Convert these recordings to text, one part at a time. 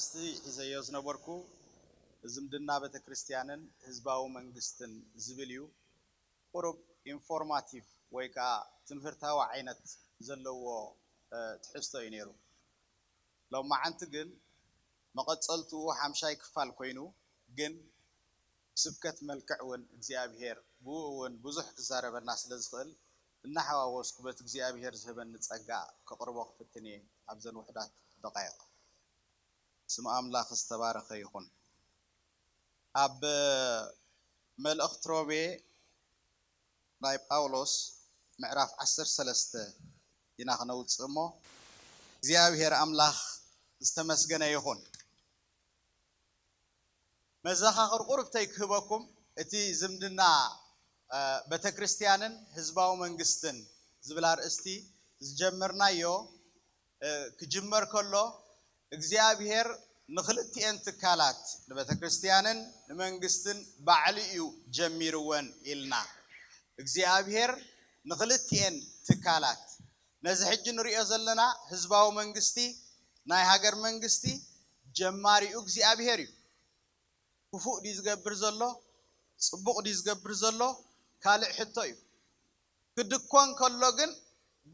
ኣርእስቲ ሒዘዮ ዝነበርኩ ዝምድና ቤተ ክርስቲያንን ህዝባዊ መንግስትን ዝብል እዩ። ቁሩብ ኢንፎርማቲቭ ወይ ከዓ ትምህርታዊ ዓይነት ዘለዎ ትሕዝቶ እዩ ነይሩ። ሎማዓንቲ ግን መቐፀልትኡ ሓምሻይ ክፋል ኮይኑ ግን ስብከት መልክዕ እውን እግዚኣብሔር ብኡ እውን ብዙሕ ክዛረበና ስለ ዝኽእል እናሓዋወስኩ በቲ እግዚኣብሔር ዝህበኒ ጸጋ ከቕርቦ ክፍትን እየ ኣብዘን ውሕዳት ደቃይቕ። ስም ኣምላኽ ዝተባረኸ ይኹን። ኣብ መልእኽቲ ሮሜ ናይ ጳውሎስ ምዕራፍ ዓሰርተ ሰለስተ ኢና ክነውፅእ እሞ እግዚኣብሔር ኣምላኽ ዝተመስገነ ይኹን። መዘኻኽር ቁርብተይ ክህበኩም እቲ ዝምድና ቤተክርስትያንን ህዝባዊ መንግስትን ዝብል ኣርእስቲ ዝጀመርናዮ ክጅመር ከሎ እግዚኣብሔር ንክልቲኤን ትካላት ንቤተክርስትያንን ንመንግስትን ባዕሉ እዩ ጀሚርወን ኢልና። እግዚኣብሔር ንክልቲኤን ትካላት ነዚ ሕጂ ንሪኦ ዘለና ህዝባዊ መንግስቲ ናይ ሃገር መንግስቲ ጀማሪኡ እግዚኣብሔር እዩ። ክፉእ ድዩ ዝገብር ዘሎ? ፅቡቕ ድዩ ዝገብር ዘሎ? ካልእ ሕቶ እዩ። ክድኮን ከሎ ግን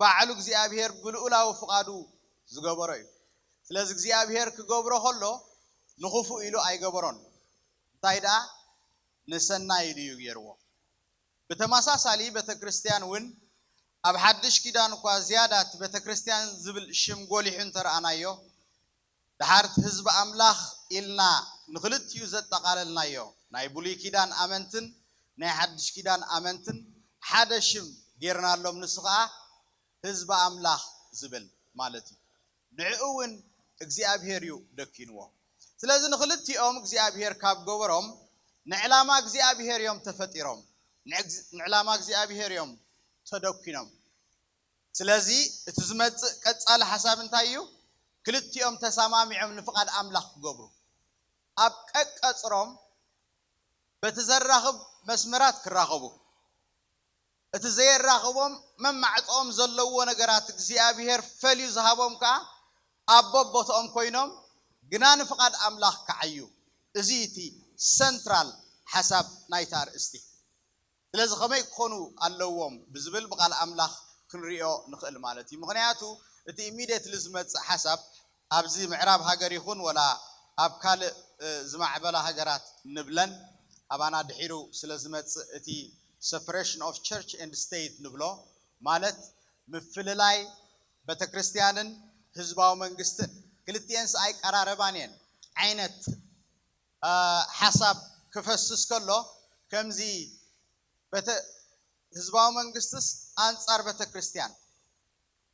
ባዕሉ እግዚኣብሔር ብልኡላዊ ፍቓዱ ዝገበሮ እዩ። ስለዚ እግዚኣብሔር ክገብሮ ከሎ ንኽፉእ ኢሉ ኣይገበሮን። እንታይ ደኣ ንሰናይ ኢሉ እዩ ገይርዎ። ብተመሳሳሊ ቤተ ክርስቲያን እውን ኣብ ሓድሽ ኪዳን እኳ ዝያዳ እቲ ቤተ ክርስቲያን ዝብል ሽም ጎሊሑ እንተረኣናዮ፣ ደሓር እቲ ህዝቢ ኣምላኽ ኢልና ንኽልቲኡ ዘጠቓለልናዮ ናይ ብሉይ ኪዳን ኣመንትን ናይ ሓድሽ ኪዳን ኣመንትን ሓደ ሽም ጌርናሎም፣ ንሱ ኸዓ ህዝቢ ኣምላኽ ዝብል ማለት እዩ። ንዕኡ እውን እግዚኣብሔር እዩ ደኪንዎ። ስለዚ ንኽልቲኦም እግዚኣብሔር ካብ ገበሮም ንዕላማ እግዚኣብሔር እዮም ተፈጢሮም፣ ንዕላማ እግዚኣብሔር እዮም ተደኪኖም። ስለዚ እቲ ዝመጽእ ቀጻሊ ሓሳብ እንታይ እዩ? ክልቲኦም ተሰማሚዖም ንፍቓድ ኣምላኽ ክገብሩ ኣብ ቀቀጽሮም በቲ ዘራኽብ መስመራት ክራኸቡ፣ እቲ ዘየራኽቦም መማዕጠኦም ዘለዎ ነገራት እግዚኣብሔር ፈልዩ ዝሃቦም ከኣ ኣብ በቦትኦም ኮይኖም ግና ንፍቓድ ኣምላኽ ክዓዩ። እዚ እቲ ሰንትራል ሓሳብ ናይቲ ኣርእስቲ። ስለዚ ከመይ ክኾኑ ኣለዎም ብዝብል ብቓል ኣምላኽ ክንሪኦ ንኽእል ማለት እዩ። ምኽንያቱ እቲ ኢሚድየትሊ ዝመጽእ ሓሳብ ኣብዚ ምዕራብ ሃገር ይኹን ወላ ኣብ ካልእ ዝማዕበላ ሃገራት ንብለን ኣባና ድሒሩ ስለ ዝመጽእ እቲ separation of church and state ንብሎ ማለት ምፍልላይ ቤተክርስትያንን ህዝባዊ መንግስትን ክልቲኤንስ ኣይቀራረባን እየን ዓይነት ሓሳብ ክፈስስ ከሎ ከምዚ ህዝባዊ መንግስትስ ኣንጻር ቤተክርስትያን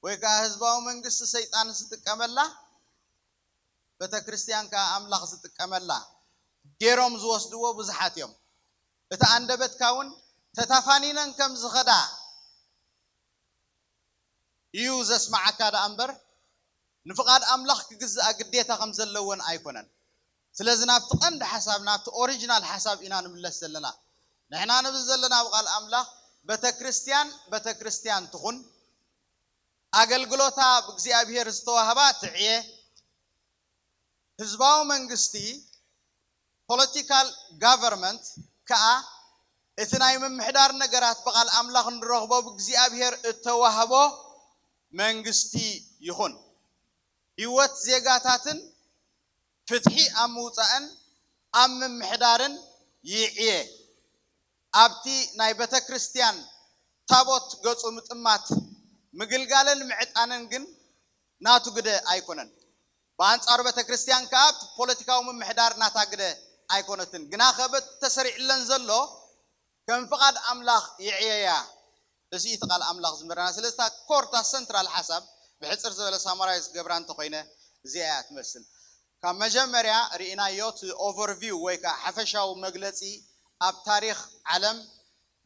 ወይ ከዓ ህዝባዊ መንግስቲ ሰይጣን ዝጥቀመላ ቤተክርስትያን ከዓ ኣምላኽ ዝጥቀመላ ገይሮም ዝወስድዎ ብዙሓት እዮም። እቲ ኣንደበትካ እውን ተታፋኒነን ከም ዝኸዳ እዩ ዘስማዓካ ደኣ እምበር ንፍቓድ ኣምላኽ ክግዝኣ ግዴታ ከም ዘለወን ኣይኮነን። ስለዚ ናብቲ ቀንዲ ሓሳብ ናብቲ ኦሪጂናል ሓሳብ ኢና ንምለስ ዘለና። ንሕና ንብል ዘለና ብቓል ኣምላኽ ቤተክርስትያን ቤተክርስትያን ትኹን፣ ኣገልግሎታ ብእግዚኣብሔር ዝተዋህባ ትዕየ፣ ህዝባዊ መንግስቲ ፖለቲካል ጋቨርመንት ከኣ እቲ ናይ ምምሕዳር ነገራት ብቓል ኣምላኽ ንረኽቦ ብእግዚኣብሔር እተዋህቦ መንግስቲ ይኹን። ህይወት ዜጋታትን ፍትሒ ኣብ ምውጻእን ኣብ ምምሕዳርን ይዕየ። ኣብቲ ናይ ቤተ ክርስቲያን ታቦት ገጹ ምጥማት ምግልጋልን ምዕጣንን ግን ናቱ ግደ ኣይኮነን። ብኣንጻሩ ቤተ ክርስቲያን ከኣ ኣብቲ ፖለቲካዊ ምምሕዳር ናታ ግደ ኣይኮነትን። ግናኸ በቲ ተሰሪዕለን ዘሎ ከም ፍቓድ ኣምላኽ ይዕየያ። እዚ እቲ ቃል ኣምላኽ ዝምህረና። ስለዚ እታ ኮር እታ ሰንትራል ሓሳብ ብሕጽር ዝበለ ሳማራይዝ ክገብራ እንተኾይነ እዚኣ እያ ትመስል። ካብ መጀመርያ ርኢናዮ እቲ ኦቨርቪው ወይ ከዓ ሓፈሻዊ መግለጺ ኣብ ታሪኽ ዓለም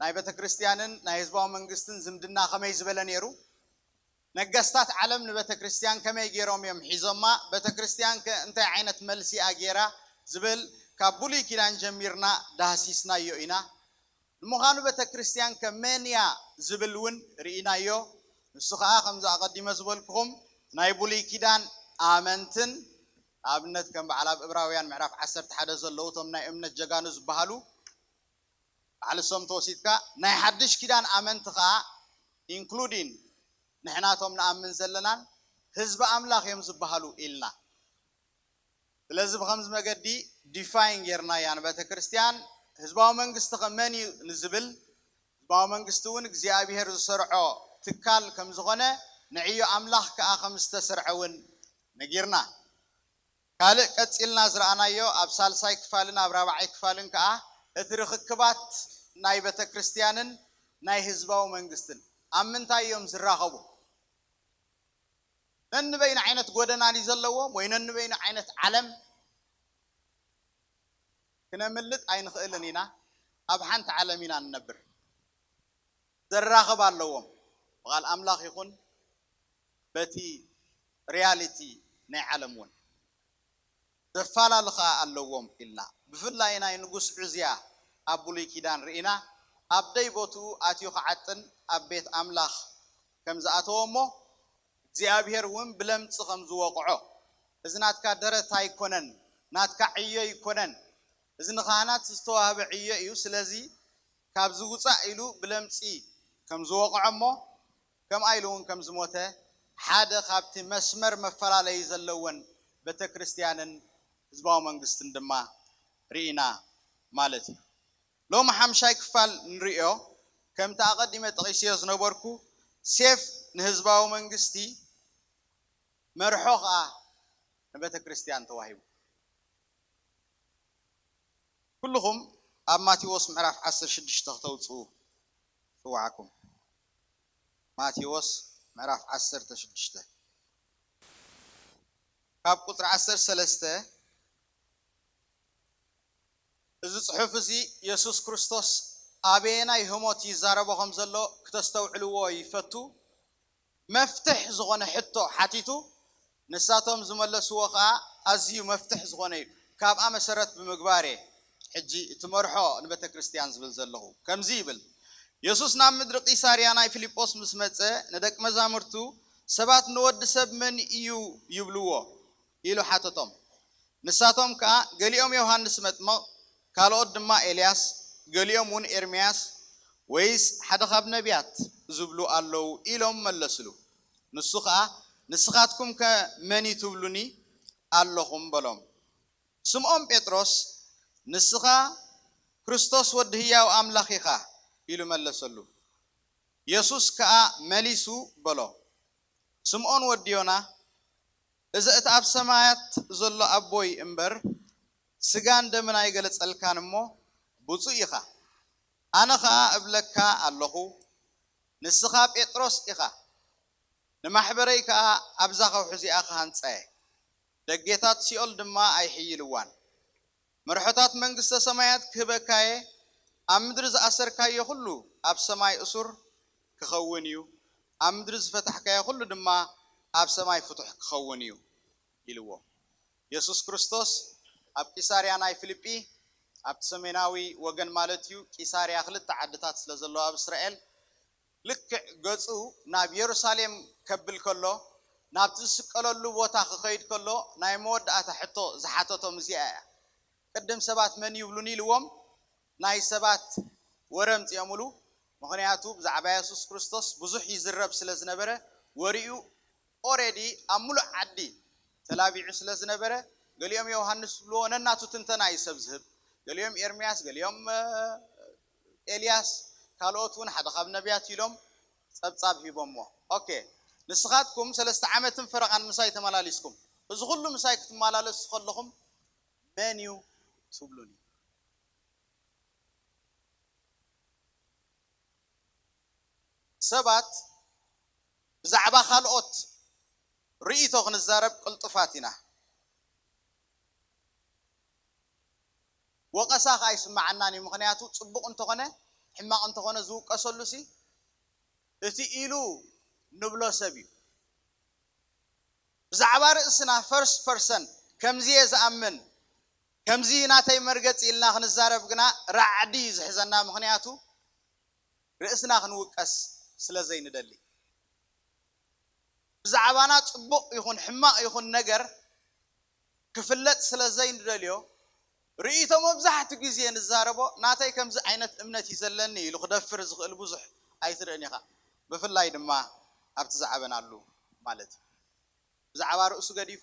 ናይ ቤተ ክርስቲያንን ናይ ህዝባዊ መንግስትን ዝምድና ከመይ ዝበለ ነይሩ፣ ነገስታት ዓለም ንቤተ ክርስቲያን ከመይ ገይሮም እዮም ሒዞማ፣ ቤተ ክርስቲያን ከ እንታይ ዓይነት መልሲ እያ ገይራ ዝብል ካብ ብሉይ ኪዳን ጀሚርና ዳህሲስናዮ ኢና። ንምዃኑ ቤተ ክርስቲያን ከ መን እያ ዝብል እውን ርኢናዮ። ንሱ ከዓ ከምዚ ኣቐዲመ ዝበልኩኹም ናይ ብሉይ ኪዳን ኣመንትን ንኣብነት ከም በዓል ኣብ እብራውያን ምዕራፍ ዓሰርተ ሓደ ዘለዉ እቶም ናይ እምነት ጀጋኑ ዝበሃሉ ባዕልሶም ተወሲድካ ናይ ሓድሽ ኪዳን ኣመንቲ ከዓ ኢንክሉዲን ንሕናቶም ንኣምን ዘለናን ህዝቢ ኣምላኽ እዮም ዝበሃሉ ኢልና። ስለዚ ብከምዚ መገዲ ዲፋይን ጌርናያ ንቤተ ክርስቲያን። ህዝባዊ መንግስቲ ከ መን እዩ ንዝብል ህዝባዊ መንግስቲ እውን እግዚኣብሔር ዝሰርዖ ትካል ከም ዝኾነ ንዕዮ ኣምላኽ ከዓ ከም ዝተሰርዐ እውን ነጊርና። ካልእ ቀጺልና ዝረኣናዮ ኣብ ሳልሳይ ክፋልን ኣብ ራብዓይ ክፋልን ከዓ እቲ ርኽክባት ናይ ቤተ ክርስቲያንን ናይ ህዝባዊ መንግስትን ኣብ ምንታይ እዮም ዝራኸቡ? ነንበይኑ ዓይነት ጎደና ድዩ ዘለዎም ወይ ነንበይኑ ዓይነት ዓለም? ክነምልጥ ኣይንኽእልን ኢና። ኣብ ሓንቲ ዓለም ኢና ንነብር። ዘራኽብ ኣለዎም። ብቓል ኣምላኽ ይኹን በቲ ሪያሊቲ ናይ ዓለም እውን ዘፋላሊ ኸዓ ኣለዎም ኢልና። ብፍላይ ናይ ንጉስ ዑዝያ ኣብ ብሉይ ኪዳን ርኢና ኣብ ደይ ቦትኡ ኣትዩ ክዓጥን ኣብ ቤት ኣምላኽ ከም ዝኣተወ እሞ እግዚኣብሔር እውን ብለምጺ ከም ዝወቕዖ፣ እዚ ናትካ ደረት ኣይኮነን፣ ናትካ ዕዮ ኣይኮነን፣ እዚ ንኻህናት ዝተዋህበ ዕዮ እዩ፣ ስለዚ ካብዚ ውፃእ ኢሉ ብለምፂ ከም ዝወቕዖ እሞ ከምኣ ኢሉ እውን ከም ዝሞተ ሓደ ካብቲ መስመር መፈላለዪ ዘለወን ቤተ ክርስቲያንን ህዝባዊ መንግስትን ድማ ርኢና ማለት እዩ። ሎሚ ሓምሻይ ክፋል ንርእዮ ከምቲ ኣቐዲመ ጠቒስዮ ዝነበርኩ ሴፍ ንህዝባዊ መንግስቲ መርሖ ኸዓ ንቤተ ክርስቲያን ተዋሂቡ። ኩልኹም ኣብ ማቴዎስ ምዕራፍ ዓሰርተ ሽዱሽተ ክተውፅኡ ይፅውዓኩም። ማቴዎስ ምዕራፍ ዓሰርተ ሽዱሽተ ካብ ቁፅሪ ዓሰርተ ሰለስተ። እዚ ጽሑፍ እዚ የሱስ ክርስቶስ ኣበየናይ ህሞት ይዛረቦ ከም ዘሎ ክተስተውዕልዎ ይፈቱ። መፍትሕ ዝኾነ ሕቶ ሓቲቱ፣ ንሳቶም ዝመለስዎ ኸኣ ኣዝዩ መፍትሕ ዝኾነ እዩ። ካብኣ መሰረት ብምግባር እየ ሕጂ እቲ መርሖ ንቤተ ክርስቲያን ዝብል ዘለኹ። ከምዚ ይብል፣ የሱስ ናብ ምድሪ ቂሳርያ ናይ ፊልጶስ ምስ መጸ፣ ንደቂ መዛሙርቱ፣ ሰባት ንወዲ ሰብ መን እዩ ይብልዎ? ኢሉ ሓተቶም። ንሳቶም ከኣ፣ ገሊኦም ዮሃንስ መጥምቕ፣ ካልኦት ድማ ኤልያስ፣ ገሊኦም እውን ኤርምያስ ወይስ ሓደ ካብ ነቢያት ዝብሉ ኣለዉ ኢሎም መለስሉ። ንሱ ኸኣ፣ ንስኻትኩም ከ መን እዩ ትብሉኒ ኣለኹም? በሎም። ስምዖን ጴጥሮስ፣ ንስኻ ክርስቶስ ወዲ ህያው ኣምላኽ ኢኻ ኢሉ መለሰሉ። የሱስ ከኣ መሊሱ በሎ፣ ስምዖን ወዲ ዮና፣ እዚ እቲ ኣብ ሰማያት ዘሎ ኣቦይ እምበር ስጋን ደምን ኣይገለጸልካን እሞ ብፁዕ ኢኻ። ኣነ ኸኣ እብለካ ኣለኹ፣ ንስኻ ጴጥሮስ ኢኻ፣ ንማሕበረይ ከኣ ኣብዛ ከውሒ እዚኣ ክሃንጻ እየ፣ ደጌታት ሲኦል ድማ ኣይሕይልዋን። መርሖታት መንግስተ ሰማያት ክህበካ እየ፣ ኣብ ምድሪ ዝኣሰርካዮ ኩሉ ኣብ ሰማይ እሱር ክኸውን እዩ፣ ኣብ ምድሪ ዝፈታሕካዮ ኩሉ ድማ ኣብ ሰማይ ፍቱሕ ክኸውን እዩ ኢልዎ። የሱስ ክርስቶስ ኣብ ቂሳርያ ናይ ፊልጲ ኣብቲ ሰሜናዊ ወገን ማለት እዩ፣ ቂሳርያ ክልተ ዓድታት ስለ ዘለዋ ኣብ እስራኤል ልክዕ ገጹ ናብ የሩሳሌም ከብል ከሎ ናብቲ ዝስቀለሉ ቦታ ክኸይድ ከሎ ናይ መወዳእታ ሕቶ ዝሓተቶም እዚኣ እያ። ቅድም ሰባት መን ይብሉኒ ኢልዎም ናይ ሰባት ወረ ኣምጺኦምሉ። ምኽንያቱ ብዛዕባ የሱስ ክርስቶስ ብዙሕ ይዝረብ ስለ ዝነበረ ወሬኡ ኦሬዲ ኣብ ሙሉእ ዓዲ ተላቢዑ ስለ ዝነበረ ገሊኦም ዮሃንስ ዝብልዎ ነናቱ ትንተና እዩ ሰብ ዝህብ። ገሊኦም ኤርምያስ፣ ገሊኦም ኤልያስ ካልኦት እውን ሓደ ካብ ነቢያት ኢሎም ጸብጻብ ሂቦሞ። ኦኬ፣ ንስኻትኩም ሰለስተ ዓመትን ፈረቓን ምሳይ ተመላሊስኩም፣ እዚ ኩሉ ምሳይ ክትመላለሱ ከለኹም መን እዩ ትብሉኒ? ሰባት ብዛዕባ ካልኦት ርእይቶ ክንዛረብ ቅልጡፋት ኢና። ወቐሳ ከዓ ይስማዓናን እዩ። ምኽንያቱ ጽቡቕ እንተኾነ ሕማቕ እንተኾነ ዝውቀሰሉ ሲ እቲ ኢሉ ንብሎ ሰብ እዩ። ብዛዕባ ርእስና ፈርስት ፐርሰን ከምዚ እየ ዝኣምን ከምዚ ናተይ መርገፂ ኢልና ክንዛረብ ግና ራዕዲ እዩ ዝሕዘና። ምኽንያቱ ርእስና ክንውቀስ ስለ ዘይንደሊ ብዛዕባና ጽቡቕ ይኹን ሕማቕ ይኹን ነገር ክፍለጥ ስለ ዘይንደልዮ፣ ርእይቶ መብዛሕትኡ ግዜ ንዛረቦ፣ ናተይ ከምዚ ዓይነት እምነት እዩ ዘለኒ ኢሉ ክደፍር ዝኽእል ብዙሕ ኣይትርእን ኢኻ። ብፍላይ ድማ ኣብቲ ዝዓበናሉ ማለት እዩ። ብዛዕባ ርእሱ ገዲፉ፣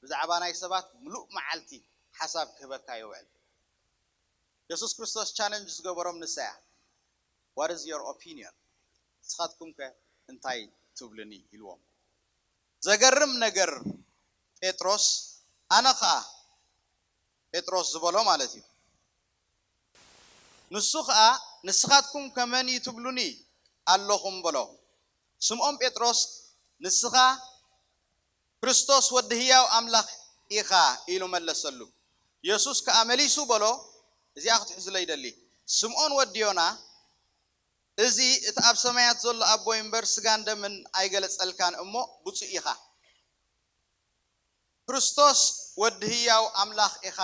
ብዛዕባ ናይ ሰባት ምሉእ መዓልቲ ሓሳብ ክህበካ ይውዕል። የሱስ ክርስቶስ ቻለንጅ ዝገበሮም ንሳ እያ። What is your opinion? ንስኻትኩም ከ እንታይ ትብሉኒ? ኢልዎም። ዘገርም ነገር፣ ጴጥሮስ፣ ኣነ ኸኣ፣ ጴጥሮስ ዝበሎ ማለት እዩ። ንሱ ኸኣ፣ ንስኻትኩም ከመን እዩ ትብሉኒ ኣለኹም? በሎ። ስምዖን ጴጥሮስ፣ ንስኻ ክርስቶስ ወዲ ህያው ኣምላኽ ኢኻ፣ ኢሉ መለሰሉ። የሱስ ከኣ መሊሱ በሎ፣ እዚኣ ክትሕዝሎ ይደሊ፣ ስምዖን ወዲ ዮና፣ እዚ እቲ ኣብ ሰማያት ዘሎ ኣቦይ እምበር ስጋን ደምን ኣይገለጸልካን እሞ ብፁዕ ኢኻ። ክርስቶስ ወዲ ህያው ኣምላኽ ኢኻ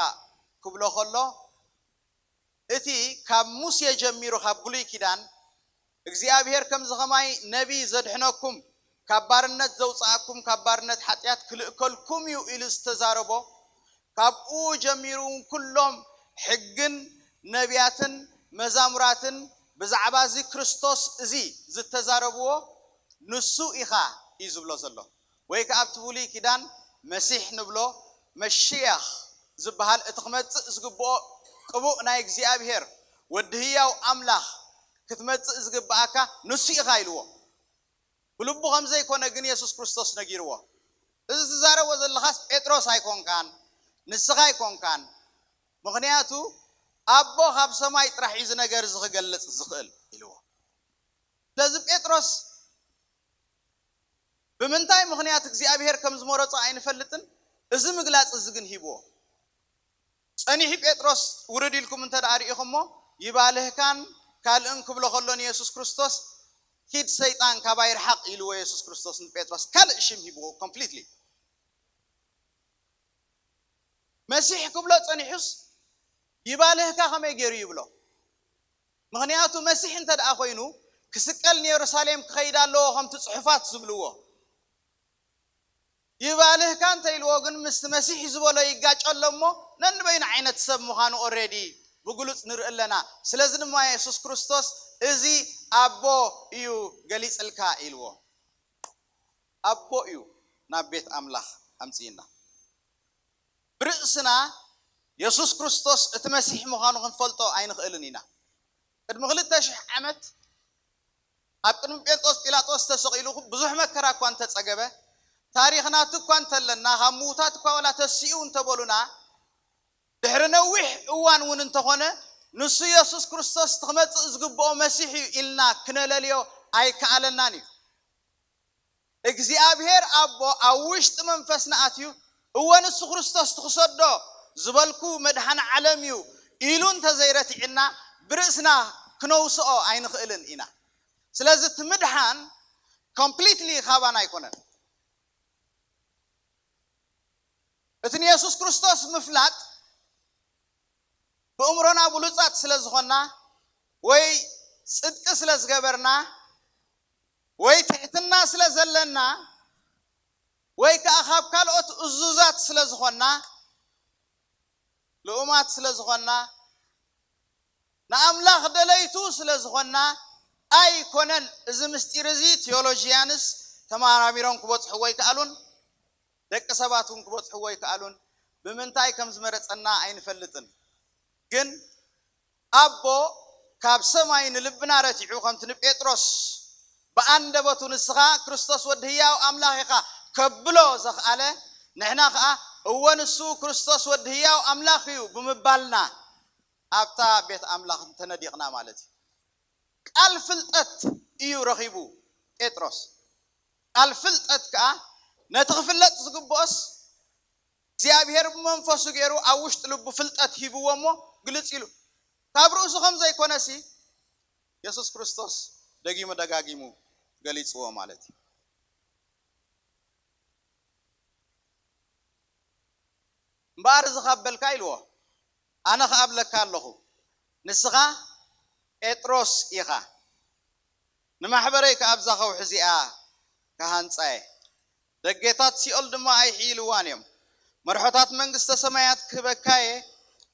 ክብሎ ከሎ፣ እቲ ካብ ሙሴ ጀሚሩ፣ ካብ ብሉይ ኪዳን፣ እግዚኣብሔር ከምዚ ኸማይ ነቢይ ዘድሕነኩም፣ ካብ ባርነት ዘውፅኣኩም፣ ካብ ባርነት ሓጢኣት ክልእከልኩም እዩ ኢሉ ዝተዛረቦ፣ ካብኡ ጀሚሩ እውን ኩሎም ሕግን ነቢያትን መዛሙራትን ብዛዕባ እዚ ክርስቶስ እዚ ዝተዛረብዎ ንሱ ኢኻ እዩ ዝብሎ ዘሎ። ወይ ከኣ ኣብቲ ብሉይ ኪዳን መሲሕ ንብሎ መሽያኽ ዝበሃል እቲ ክመጽእ ዝግብኦ ቅቡእ ናይ እግዚኣብሔር ወዲ ህያው ኣምላኽ ክትመጽእ ዝግብኣካ ንሱ ኢኻ ኢልዎ። ብልቡ ከም ዘይኮነ ግን የሱስ ክርስቶስ ነጊርዎ። እዚ ትዛረቦ ዘለኻስ ጴጥሮስ ኣይኮንካን፣ ንስኻ ኣይኮንካን። ምኽንያቱ ኣቦ ካብ ሰማይ ጥራሕ እዩ እዚ ነገር እዚ ክገልጽ ዝኽእል ኢልዎ። ስለዚ ጴጥሮስ ብምንታይ ምኽንያት እግዚኣብሔር ከም ዝመረጾ ኣይንፈልጥን። እዚ ምግላጽ እዚ ግን ሂብዎ። ጸኒሑ ጴጥሮስ ውርድ ኢልኩም እንተ ደኣ ርኢኹሞ፣ ይባልህካን ካልእን ክብሎ ከሎ ንየሱስ ክርስቶስ፣ "ኪድ ሰይጣን ካባይ ርሓቕ" ኢልዎ የሱስ ክርስቶስ ንጴጥሮስ። ካልእ ሽም ሂብዎ ኮምፕሊትሊ። መሲሕ ክብሎ ጸኒሑስ፣ "ይባልህካ ከመይ ገይሩ?" ይብሎ። ምኽንያቱ መሲሕ እንተ ደኣ ኮይኑ፣ ክስቀል ንየሩሳሌም ክኸይድ ኣለዎ፣ ከምቲ ጽሑፋት ዝብልዎ። ይባልህካ እንተ ኢልዎ ግን፣ ምስቲ መሲሕ ዝበሎ ይጋጮ ኣሎ እሞ፣ ነንበይኑ ዓይነት ሰብ ምዃኑ ኦልሬዲ ብግሉጽ ንርኢ ኣለና። ስለዚ ድማ የሱስ ክርስቶስ፣ "እዚ ኣቦ እዩ ገሊጽልካ" ኢልዎ። ኣቦ እዩ ናብ ቤት ኣምላኽ ኣምጽእና። ብርእስና የሱስ ክርስቶስ እቲ መሲሕ ምዃኑ ክንፈልጦ ኣይንኽእልን ኢና። ቅድሚ ክልተ ሽሕ ዓመት ኣብ ቅድሚ ጴንጦስ ጲላጦስ ተሰቒሉ ብዙሕ መከራ እኳ እንተጸገበ፣ ታሪኽ ናቱ እኳ እንተለና፣ ካብ ምዉታት እኳ ዋላ ተሲኡ እንተበሉና፣ ድሕሪ ነዊሕ እዋን እውን እንተኾነ፣ ንሱ የሱስ ክርስቶስ እቲ ክመጽእ ዝግብኦ መሲሕ እዩ ኢልና ክነለልዮ ኣይከኣለናን እዩ። እግዚኣብሔር ኣቦ ኣብ ውሽጢ መንፈስና ኣትዩ፣ "እወ ንሱ ክርስቶስ ትኽሰዶ ዝበልኩ መድኃኔ ዓለም እዩ" ኢሉ እንተዘይረቲዕና፣ ብርእስና ክነውስኦ ኣይንኽእልን ኢና። ስለዚ እቲ ምድሓን ኮምፕሊትሊ ካባና ኣይኮነን። እቲ ንየሱስ ክርስቶስ ምፍላጥ ብእምሮና ብሉጻት ስለ ዝኾንና፣ ወይ ጽድቂ ስለ ዝገበርና፣ ወይ ትሕትና ስለ ዘለና፣ ወይ ከኣ ካብ ካልኦት እዙዛት ስለ ዝኾንና፣ ልኡማት ስለ ዝኾንና፣ ንኣምላኽ ደለይቱ ስለ ዝኾንና ኣይኮነን። እዚ ምስጢር እዚ ቲዮሎጂያንስ ተመራሚሮም ክበጽሕዎ ኣይከኣሉን፣ ደቂ ሰባት እውን ክበጽሕዎ ኣይከኣሉን። ብምንታይ ከም ዝመረጸና ኣይንፈልጥን። ግን ኣቦ ካብ ሰማይ ንልብና ረቲዑ፣ ከምቲ ንጴጥሮስ ብኣንደበቱ "ንስኻ ክርስቶስ ወዲ ህያው ኣምላኽ ኢኻ" ከብሎ ዘኽኣለ፣ ንሕና ኸኣ "እወ ንሱ ክርስቶስ ወዲ ህያው ኣምላኽ እዩ" ብምባልና ኣብታ ቤት ኣምላኽ ተነዲቕና ማለት እዩ። ቃል ፍልጠት እዩ ረኺቡ ጴጥሮስ። ቃል ፍልጠት ከኣ ነቲ ክፍለጥ ዝግብኦስ እግዚኣብሔር ብመንፈሱ ገይሩ ኣብ ውሽጢ ልቡ ፍልጠት ሂብዎ እሞ ግልጽ ኢሉ፣ ካብ ርእሱ ከም ዘይኮነሲ የሱስ ክርስቶስ ደጊሙ ደጋጊሙ ገሊጽዎ ማለት እዩ። "እምበኣር እዚ ካብ በልካ" ኢልዎ፣ "ኣነ ኸኣ እብለካ ኣለኹ፣ ንስኻ ጴጥሮስ ኢኻ፣ ንማሕበረይ ከኣ ኣብዛ ከውሒ እዚኣ ክሃንጻ እየ፣ ደጌታት ሲኦል ድማ ኣይሕይልዋን እዮም። መርሖታት መንግስተ ሰማያት ክህበካየ፣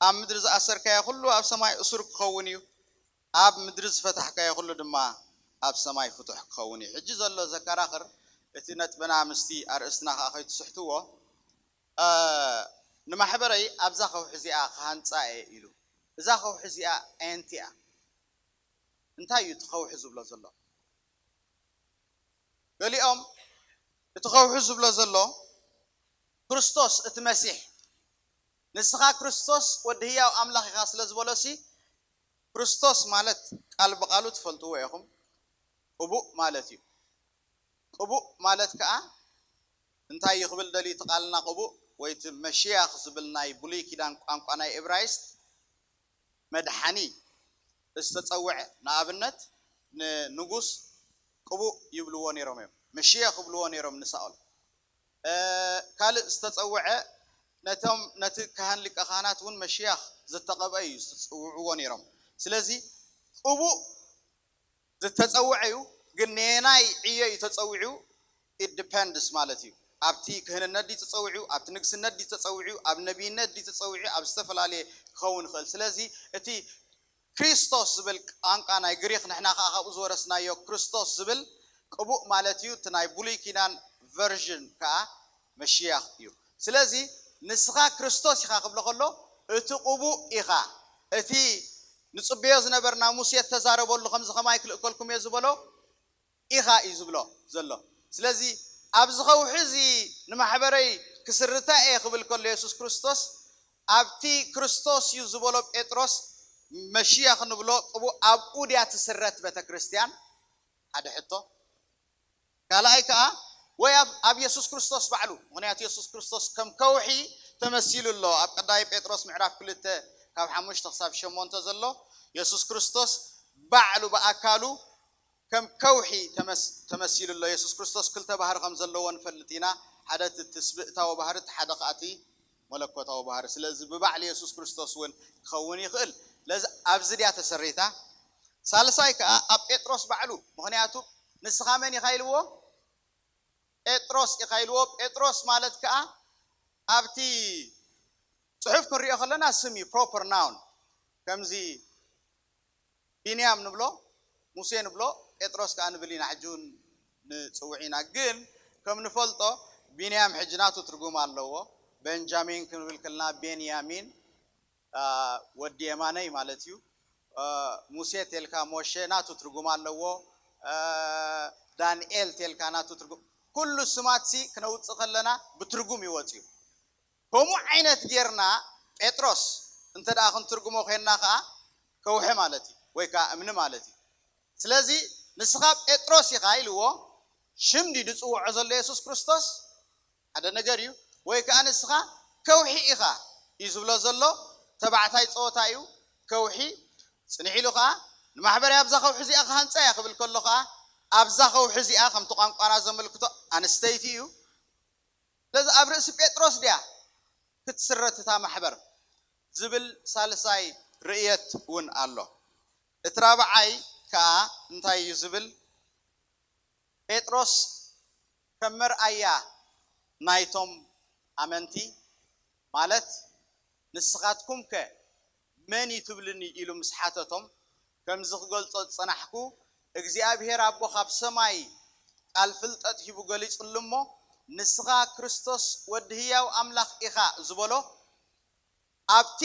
ኣብ ምድሪ ዝኣሰርካዮ ኩሉ ኣብ ሰማይ እሱር ክኸውን እዩ፣ ኣብ ምድሪ ዝፈታሕካዮ ኩሉ ድማ ኣብ ሰማይ ፍቱሕ ክኸውን እዩ። ሕጂ ዘሎ ዘከራኽር እቲ ነጥብና ምስቲ ኣርእስትና ከዓ ከይትስሕትዎ፣ እ፣ ንማሕበረይ ኣብዛ ከውሒ እዚኣ ክሃንጻ እየ ኢሉ። እዛ ከውሒ እዚኣ ኣየንቲ እያ? እንታይ እዩ እቲ ከውሒ ዝብሎ ዘሎ? ገሊኦም እቲ ከውሒ ዝብሎ ዘሎ ክርስቶስ እቲ መሲሕ፣ ንስኻ ክርስቶስ ወዲ ህያው ኣምላኽ ኢኻ ስለ ዝበሎሲ፣ ክርስቶስ ማለት ቃል ብቓሉ ትፈልጥዎ ኢኹም፣ ቅቡእ ማለት እዩ። ቅቡእ ማለት ከኣ እንታይ እዩ ክብል ደልዩ እቲ ቃልና ቅቡእ? ወይ እቲ መሽያኽ ዝብል ናይ ብሉይ ኪዳን ቋንቋ ናይ እብራይስጥ መድሓኒ ዝተጸውዐ፣ ንኣብነት ንንጉስ ቅቡእ ይብልዎ ነይሮም እዮም። መሽያኽ ይብልዎ ነይሮም ንሳኦል። እ፣ ካልእ ዝተጸውዐ፣ ነቶም፣ ነቲ ካህን ሊቀ ካህናት እውን መሽያኽ ዝተቐብአ እዩ ዝጽውዕዎ ነይሮም። ስለዚ ቅቡእ ዝተጸውዐ እዩ፣ ግን ነየናይ ዕዮ እዩ ተጸዊዑ? It depends ማለት እዩ። ኣብቲ ክህንነት ድዩ ተጸዊዑ? ኣብቲ ንግስነት ድዩ ተጸዊዑ? ኣብ ነቢይነት ድዩ ተጸዊዑ? ኣብ ዝተፈላለየ ክኸውን ይኽእል። ስለዚ እቲ ክሪስቶስ ዝብል ቋንቋ ናይ ግሪኽ፣ ንሕና ከኣ ካብኡ ዝወረስናዮ ክርስቶስ ዝብል ቅቡእ ማለት እዩ። እቲ ናይ ብሉይ ኪዳን ቨርዥን ከኣ መሽያኽ እዩ። ስለዚ ንስኻ ክርስቶስ ኢኻ ክብሎ ከሎ፣ እቲ ቅቡእ ኢኻ፣ እቲ ንጽበዮ ዝነበርና፣ ሙሴ እተዛረበሉ፣ ከምዚ ከማይ ክልእከልኩም እየ ዝበሎ ኢኻ እዩ ዝብሎ ዘሎ። ስለዚ ኣብዚ ከውሒ እዚ ንማሕበረይ ክስርታ እየ ክብል ከሎ የሱስ ክርስቶስ፣ ኣብቲ ክርስቶስ እዩ ዝበሎ ጴጥሮስ፣ መሽያኽ ንብሎ ቅቡእ፣ ኣብኡ ድያ ትስረት ቤተ ክርስቲያን? ሓደ ሕቶ። ካልኣይ ከኣ ወይ ኣብ፣ ኣብ የሱስ ክርስቶስ ባዕሉ፣ ምኽንያቱ የሱስ ክርስቶስ ከም ከውሒ ተመሲሉ ኣሎ። ኣብ ቀዳማይ ጴጥሮስ ምዕራፍ ክልተ ካብ ሓሙሽተ ክሳብ ሸሞንተ ዘሎ የሱስ ክርስቶስ ባዕሉ ብኣካሉ ከም ከውሒ ተመስ-፣ ተመሲሉ ኣሎ። የሱስ ክርስቶስ ክልተ ባህሪ ከም ዘለዎ ንፈልጥ ኢና። ሓደ እቲ ትስብእታዊ ባህሪ፣ እቲ ሓደ ከኣ እቲ መለኮታዊ ባህሪ። ስለዚ ብባዕሊ የሱስ ክርስቶስ እውን ክኸውን ይኽእል። ስለዚ ኣብዚ ድያ ተሰሪታ? ሳልሳይ ከኣ ኣብ ጴጥሮስ ባዕሉ፣ ምኽንያቱ ንስኻ መን ኢኻ ኢልዎ? ጴጥሮስ ኢኻ ኢልዎ። ጴጥሮስ ማለት ከኣ ኣብቲ ጽሑፍ ክንሪኦ ከለና ስም እዩ፣ ፕሮፐር ናውን። ከምዚ ቢንያም ንብሎ፣ ሙሴ ንብሎ፣ ጴጥሮስ ከኣ ንብል ኢና። ሕጂ እውን ንጽውዕ ኢና። ግን ከም ንፈልጦ ቢንያም ሕጂ ናቱ ትርጉም ኣለዎ። ቤንጃሚን ክንብል ከለና ቤንያሚን፣ አ፣ ወዲ የማነይ ማለት እዩ። አ፣ ሙሴ ቴልካ ሞሼ ናቱ ትርጉም ኣለዎ። አ፣ ዳንኤል ቴልካ ናቱ ትርጉም። ኩሉ ስማት ሲ ክነውጽእ ከለና ብትርጉም ይወጽ እዩ። ከምኡ ዓይነት ጌርና ጴጥሮስ እንተ ደኣ ክንትርጉሞ ኮይንና ከኣ ከውሒ ማለት እዩ፣ ወይ ከኣ እምኒ ማለት እዩ። ስለዚ ንስኻ ጴጥሮስ ኢኻ ኢልዎ፣ ሽም ድዩ ዝጽውዖ ዘሎ የሱስ ክርስቶስ? ሓደ ነገር እዩ። ወይ ከኣ ንስኻ ከውሒ ኢኻ እዩ ዝብሎ ዘሎ፣ ተባዕታይ ጸወታ እዩ። ከውሒ ጽንሕ ኢሉ ከኣ ንማሕበረይ ኣብዛ ከውሒ እዚኣ ክሃንጻ እያ ክብል ከሎ ከኣ ኣብዛ ከውሒ እዚኣ ከምቲ ቋንቋና ዘመልክቶ ኣንስተይቲ እዩ። ስለዚ ኣብ ርእሲ ጴጥሮስ ድያ ክትስረት እታ ማሕበር ዝብል ሳልሳይ ርእየት እውን ኣሎ። እቲ ራብዓይ ከኣ እንታይ እዩ ዝብል? ጴጥሮስ ከም መርኣያ ናይቶም ኣመንቲ፣ ማለት ንስኻትኩምከ መን እዩ ትብልኒ ኢሉ ምስ ሓተቶም፣ ከምዚ ክገልጾ ዝጸናሕኩ፣ እግዚኣብሄር ኣቦ ካብ ሰማይ ቃል ፍልጠት ሂቡ ገሊጹሉ እሞ፣ ንስኻ ክርስቶስ ወዲ ህያው ኣምላኽ ኢኻ ዝበሎ፣ ኣብቲ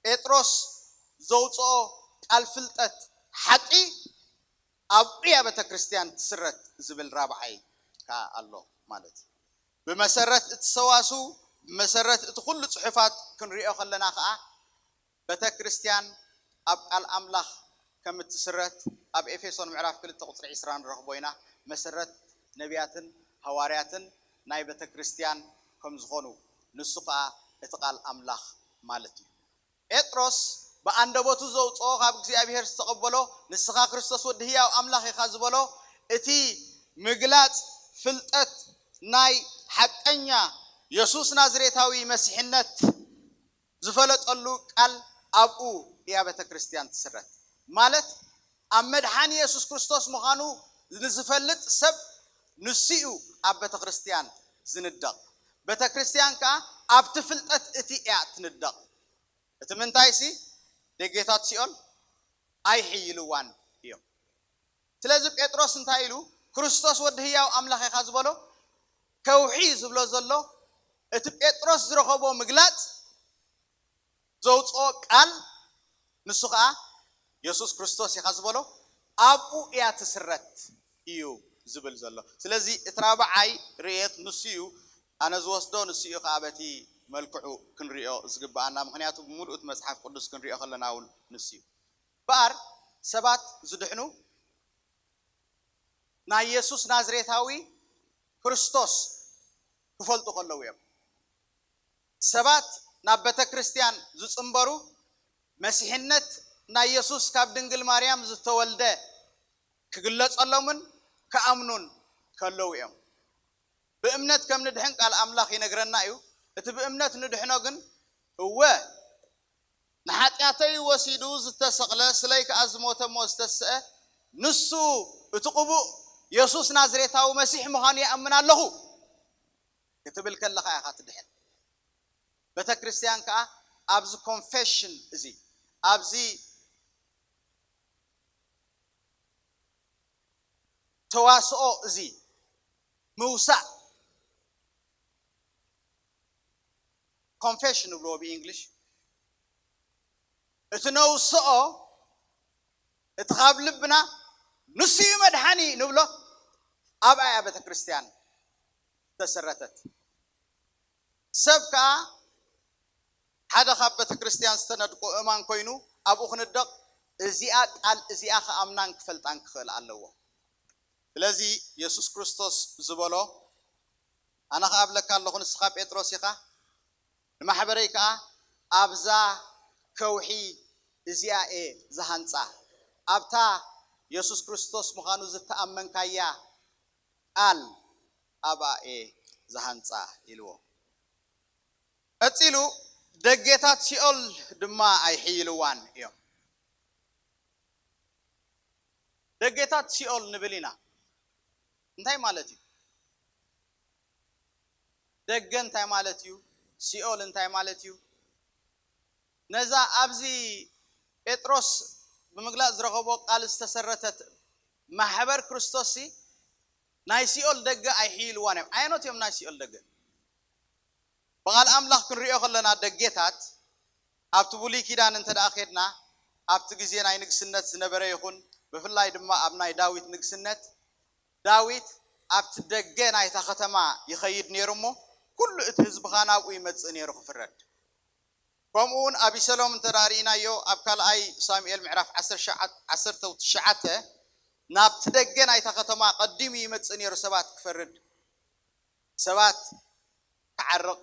ጴጥሮስ ዘውጽኦ ቃል ፍልጠት ሓቂ ኣብኡ እያ ቤተ ክርስቲያን ትስረት ዝብል ራብዓይ ከኣ ኣሎ ማለት እዩ። ብመሰረት እቲ ሰዋስው፣ ብመሰረት እቲ ኩሉ ጽሑፋት ክንሪኦ ከለና ከኣ ቤተ ክርስቲያን ኣብ ቃል ኣምላኽ ከም እትስረት ኣብ ኤፌሶን ምዕራፍ ክልተ ቁጽሪ ዕስራ ንረኽቦ ኢና። መሰረት ነቢያትን ሃዋርያትን ናይ ቤተ ክርስቲያን ከም ዝኾኑ፣ ንሱ ከኣ እቲ ቃል ኣምላኽ ማለት እዩ። ጴጥሮስ ብኣንደበቱ ዘውጽኦ፣ ካብ እግዚኣብሔር ዝተቐበሎ፣ ንስኻ ክርስቶስ ወዲ ህያው ኣምላኽ ኢኻ ዝበሎ፣ እቲ ምግላጽ ፍልጠት ናይ ሓቀኛ የሱስ ናዝሬታዊ መሲሕነት ዝፈለጠሉ ቃል ኣብኡ እያ ቤተ ክርስቲያን ትስረት። ማለት ኣብ መድሓኒ የሱስ ክርስቶስ ምዃኑ ንዝፈልጥ ሰብ ንሱ እዩ ኣብ ቤተ ክርስቲያን ዝንደቕ። ቤተ ክርስቲያን ከኣ ኣብቲ ፍልጠት እቲ እያ ትንደቕ። እቲ ምንታይሲ ደጌታት ሲኦል ኣይሕይልዋን እዮም። ስለዚ ጴጥሮስ እንታይ ኢሉ? ክርስቶስ ወዲ ህያው ኣምላኽ ኢኻ ዝበሎ ከውሒ ዝብሎ ዘሎ እቲ ጴጥሮስ ዝረኸቦ ምግላጽ ዘውፅኦ ቃል ንሱ ከዓ የሱስ ክርስቶስ ኢኻ ዝበሎ ኣብኡ እያ ትስረት እዩ ዝብል ዘሎ። ስለዚ እቲ ራብዓይ ርእየት ንሱ እዩ። ኣነ ዝወስዶ ንሱ እዩ ከዓ በቲ መልክዑ ክንሪኦ ዝግብኣና፣ ምክንያቱ ብምሉእ እቲ መፅሓፍ ቅዱስ ክንሪኦ ከለና እውን ንሱ እዩ። እምበኣር ሰባት ዝድሕኑ ናይ የሱስ ናዝሬታዊ ክርስቶስ ክፈልጡ ከለዉ እዮም። ሰባት ናብ ቤተ ክርስቲያን ዝፅንበሩ መሲሕነት ናይ የሱስ ካብ ድንግል ማርያም ዝተወልደ ክግለጸሎምን ክኣምኑን ከለዉ እዮም። ብእምነት ከም ንድሕን ቃል ኣምላኽ ይነግረና እዩ። እቲ ብእምነት ንድሕኖ ግን እወ ንሓጢኣተይ ወሲዱ ዝተሰቕለ ስለይ ከኣ ዝሞተ እሞ ዝተስአ ንሱ እቲ ቅቡእ የሱስ ናዝሬታዊ መሲሕ ምዃኑ ይኣምን ኣለኹ ክትብል ከለኻ ኢኻ ትድሕን። ቤተ ክርስቲያን ከኣ ኣብዚ ኮንፌሽን እዚ ኣብዚ ተዋስኦ እዚ ምውሳእ ኮንፌሽን ንብልዎ ብእንግሊሽ እቲ ነውስኦ እቲ ካብ ልብና ንሱ እዩ መድሓኒ ንብሎ ኣብኣ እያ ቤተ ክርስቲያን ዝተሰረተት። ሰብ ከዓ ሓደ ካብ ቤተ ክርስቲያን ዝተነድቆ እማን ኮይኑ ኣብኡ ክንደቕ እዚኣ ቃል እዚኣ ክኣምናን ክፈልጣን ክኽእል ኣለዎ። ስለዚ የሱስ ክርስቶስ ዝበሎ ኣነ ከዓ እብለካ ኣለኹ ንስኻ ጴጥሮስ ኢኻ ንማሕበረይ ከዓ ኣብዛ ከውሒ እዚኣ እየ ዝሃንፃ ኣብታ የሱስ ክርስቶስ ምዃኑ ዝተኣመንካያ ቃል ኣብኣ እየ ዝሃንፃ ኢልዎ። ቀፂሉ ደጌታት ሲኦል ድማ ኣይሕይልዋን እዮም። ደጌታት ሲኦል ንብል ኢና እንታይ ማለት እዩ? ደገ እንታይ ማለት እዩ? ሲኦል እንታይ ማለት እዩ? ነዛ ኣብዚ ጴጥሮስ ብምግላጽ ዝረኸቦ ቃል ዝተሰረተት ማሕበር ክርስቶስ ናይ ሲኦል ደገ ኣይሕይልዋን እዮም። ኣየኖት እዮም ናይ ሲኦል ደገ? ብቓል ኣምላኽ ክንሪኦ ከለና ደጌታት ኣብቲ ብሉይ ኪዳን እንተ ደኣ ኬድና ኣብቲ ግዜ ናይ ንግስነት ዝነበረ ይኹን ብፍላይ ድማ ኣብ ናይ ዳዊት ንግስነት ዳዊት ኣብቲ ደገ ናይታ ከተማ ይኸይድ ነይሩ እሞ ኩሉ እቲ ህዝቢ ኸኣ ናብኡ ይመጽእ ነይሩ ክፍረድ። ከምኡ እውን ኣቢሰሎም እንተ ደኣ ርኢናዮ ኣብ ካልኣይ ሳሙኤል ምዕራፍ ዓሰርተ ትሽዓተ ናብቲ ደገ ናይታ ከተማ ቀዲሙ ይመጽእ ነይሩ ሰባት ክፈርድ፣ ሰባት ክዓርቕ፣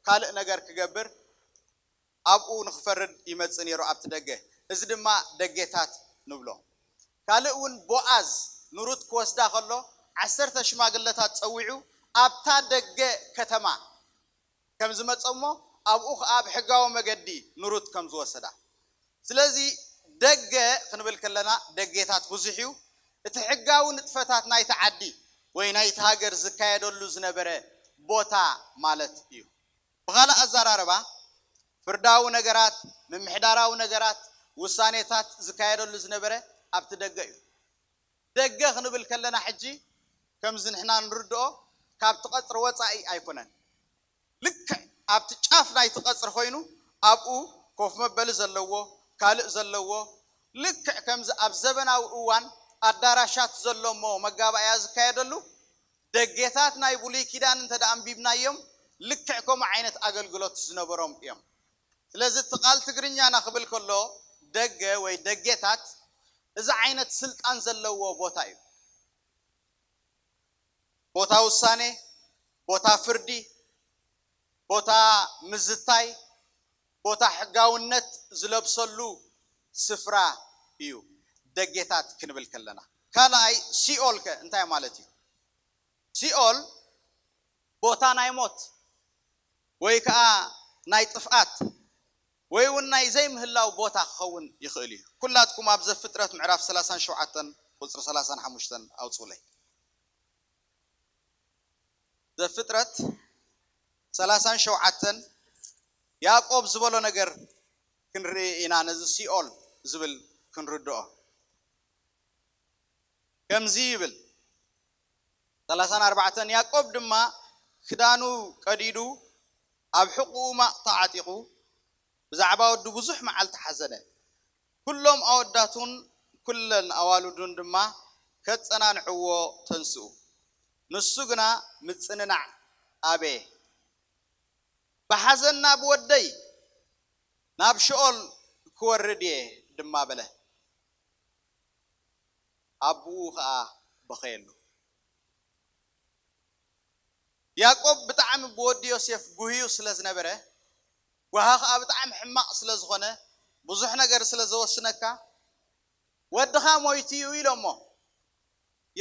ካልእ ነገር ክገብር ኣብኡ ንኽፈርድ ይመጽእ ነይሩ ኣብቲ ደገ። እዚ ድማ ደጌታት ንብሎ። ካልእ እውን ቦኣዝ ንሩት ክወስዳ ከሎ ዓሰርተ ሽማግለታት ጸዊዑ ኣብታ ደገ ከተማ ከም ዝመጸ እሞ ኣብኡ ኸዓ ብሕጋዊ መገዲ ንሩት ከም ዝወሰዳ። ስለዚ ደገ ክንብል ከለና ደጌታት ብዙሕ እዩ። እቲ ሕጋዊ ንጥፈታት ናይቲ ዓዲ ወይ ናይቲ ሃገር ዝካየደሉ ዝነበረ ቦታ ማለት እዩ። ብኻልእ ኣዘራርባ ፍርዳዊ ነገራት፣ ምምሕዳራዊ ነገራት፣ ውሳኔታት ዝካየደሉ ዝነበረ ኣብቲ ደገ እዩ። ደገ ክንብል ከለና ሕጂ ከምዚ ንሕና ንርድኦ ካብቲ ቀጽሪ ወጻኢ ኣይኮነን። ልክዕ ኣብቲ ጫፍ ናይቲ ቀጽሪ ኮይኑ ኣብኡ ኮፍ መበሊ ዘለዎ ካልእ ዘለዎ ልክዕ ከምዚ ኣብ ዘበናዊ እዋን ኣዳራሻት ዘሎ እሞ መጋባእያ ዝካየደሉ ደጌታት ናይ ብሉይ ኪዳን እንተ ደኣ ኣንቢብናዮም ልክዕ ከምኡ ዓይነት ኣገልግሎት ዝነበሮም እዮም። ስለዚ እቲ ቃል ትግርኛና ክብል ከሎ ደገ ወይ ደጌታት እዚ ዓይነት ስልጣን ዘለዎ ቦታ እዩ። ቦታ ውሳኔ፣ ቦታ ፍርዲ፣ ቦታ ምዝታይ፣ ቦታ ሕጋውነት ዝለብሰሉ ስፍራ እዩ ደጌታት ክንብል ከለና። ካልኣይ ሲኦል ከ እንታይ ማለት እዩ? ሲኦል ቦታ ናይ ሞት ወይ ከዓ ናይ ጥፍኣት ወይ እውን ናይ ዘይምህላው ቦታ ክኸውን ይኽእል እዩ። ኩላትኩም ኣብ ዘፍጥረት ምዕራፍ ሰላሳን ሸውዓተን ቁፅሪ ሰላሳን ሓሙሽተን ኣውፅኡለይ። ዘፍጥረት ሰላሳን ሸውዓተን ያዕቆብ ዝበሎ ነገር ክንርኢ ኢና። ነዚ ሲኦል ዝብል ክንርድኦ ከምዚ ይብል። ሰላሳን ኣርባዕተን ያዕቆብ ድማ ክዳኑ ቀዲዱ፣ ኣብ ሕቑኡ ማቕ ተዓጢቑ፣ ብዛዕባ ወዱ ብዙሕ መዓልቲ ሓዘነ። ኩሎም ኣወዳቱን ኩለን ኣዋልዱን ድማ ከጸናንዕዎ ተንስኡ። ንሱ ግና ምጽንናዕ ኣበየ። ብሓዘን ናብ ወደይ ናብ ሽኦል ክወርድ እየ ድማ በለ። ኣቦኡ ኸኣ በኸየሉ። ያዕቆብ ብጣዕሚ ብወዲ ዮሴፍ ጉህዩ ስለ ዝነበረ፣ ጓሂ ኸኣ ብጣዕሚ ሕማቕ ስለ ዝኾነ፣ ብዙሕ ነገር ስለ ዘወስነካ፣ "ወድኻ ሞይቱ እዩ" ኢሎሞ።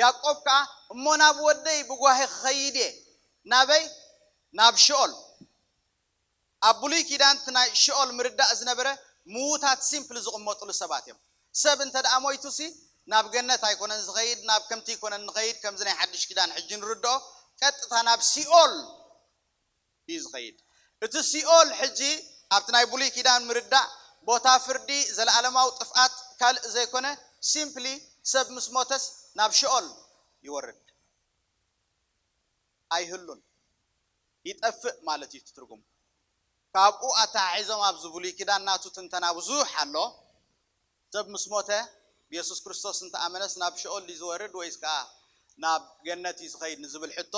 ያዕቆብ ከኣ፣ "እሞ ናብ ወደይ ብጓሂ ክኸይድ እየ። ናበይ? ናብ ሽኦል።" ኣብ ብሉይ ኪዳን እቲ ናይ ሽኦል ምርዳእ ዝነበረ፣ ምዉታት ሲምፕሊ ዝቕመጥሉ ሰባት እዮም። ሰብ እንተ ደኣ ሞይቱሲ፣ ናብ ገነት ኣይኮነን ዝኸይድ፣ ናብ ከምቲ ኣይኮነን ንኸይድ፣ ከምዚ ናይ ሓድሽ ኪዳን ሕጂ ንርድኦ፣ ቀጥታ ናብ ሲኦል እዩ ዝኸይድ። እቲ ሲኦል ሕጂ ኣብቲ ናይ ብሉይ ኪዳን ምርዳእ፣ ቦታ ፍርዲ፣ ዘለኣለማዊ ጥፍኣት ካልእ ዘይኮነ፣ ሲምፕሊ ሰብ ምስ ሞተስ ናብ ሽኦል ይወርድ። ኣይህሉን፣ ይጠፍእ ማለት እዩ እቲ ትርጉሙ። ካብኡ ኣተሓሒዞም ኣብዚ ብሉይ ኪዳን ናቱ ትንተና ብዙሕ ኣሎ። ሰብ ምስ ሞተ ብየሱስ ክርስቶስ እንተኣመነስ ናብ ሽኦል ድዩ ዝወርድ ወይስ ከኣ ናብ ገነት እዩ ዝኸይድ ንዝብል ሕቶ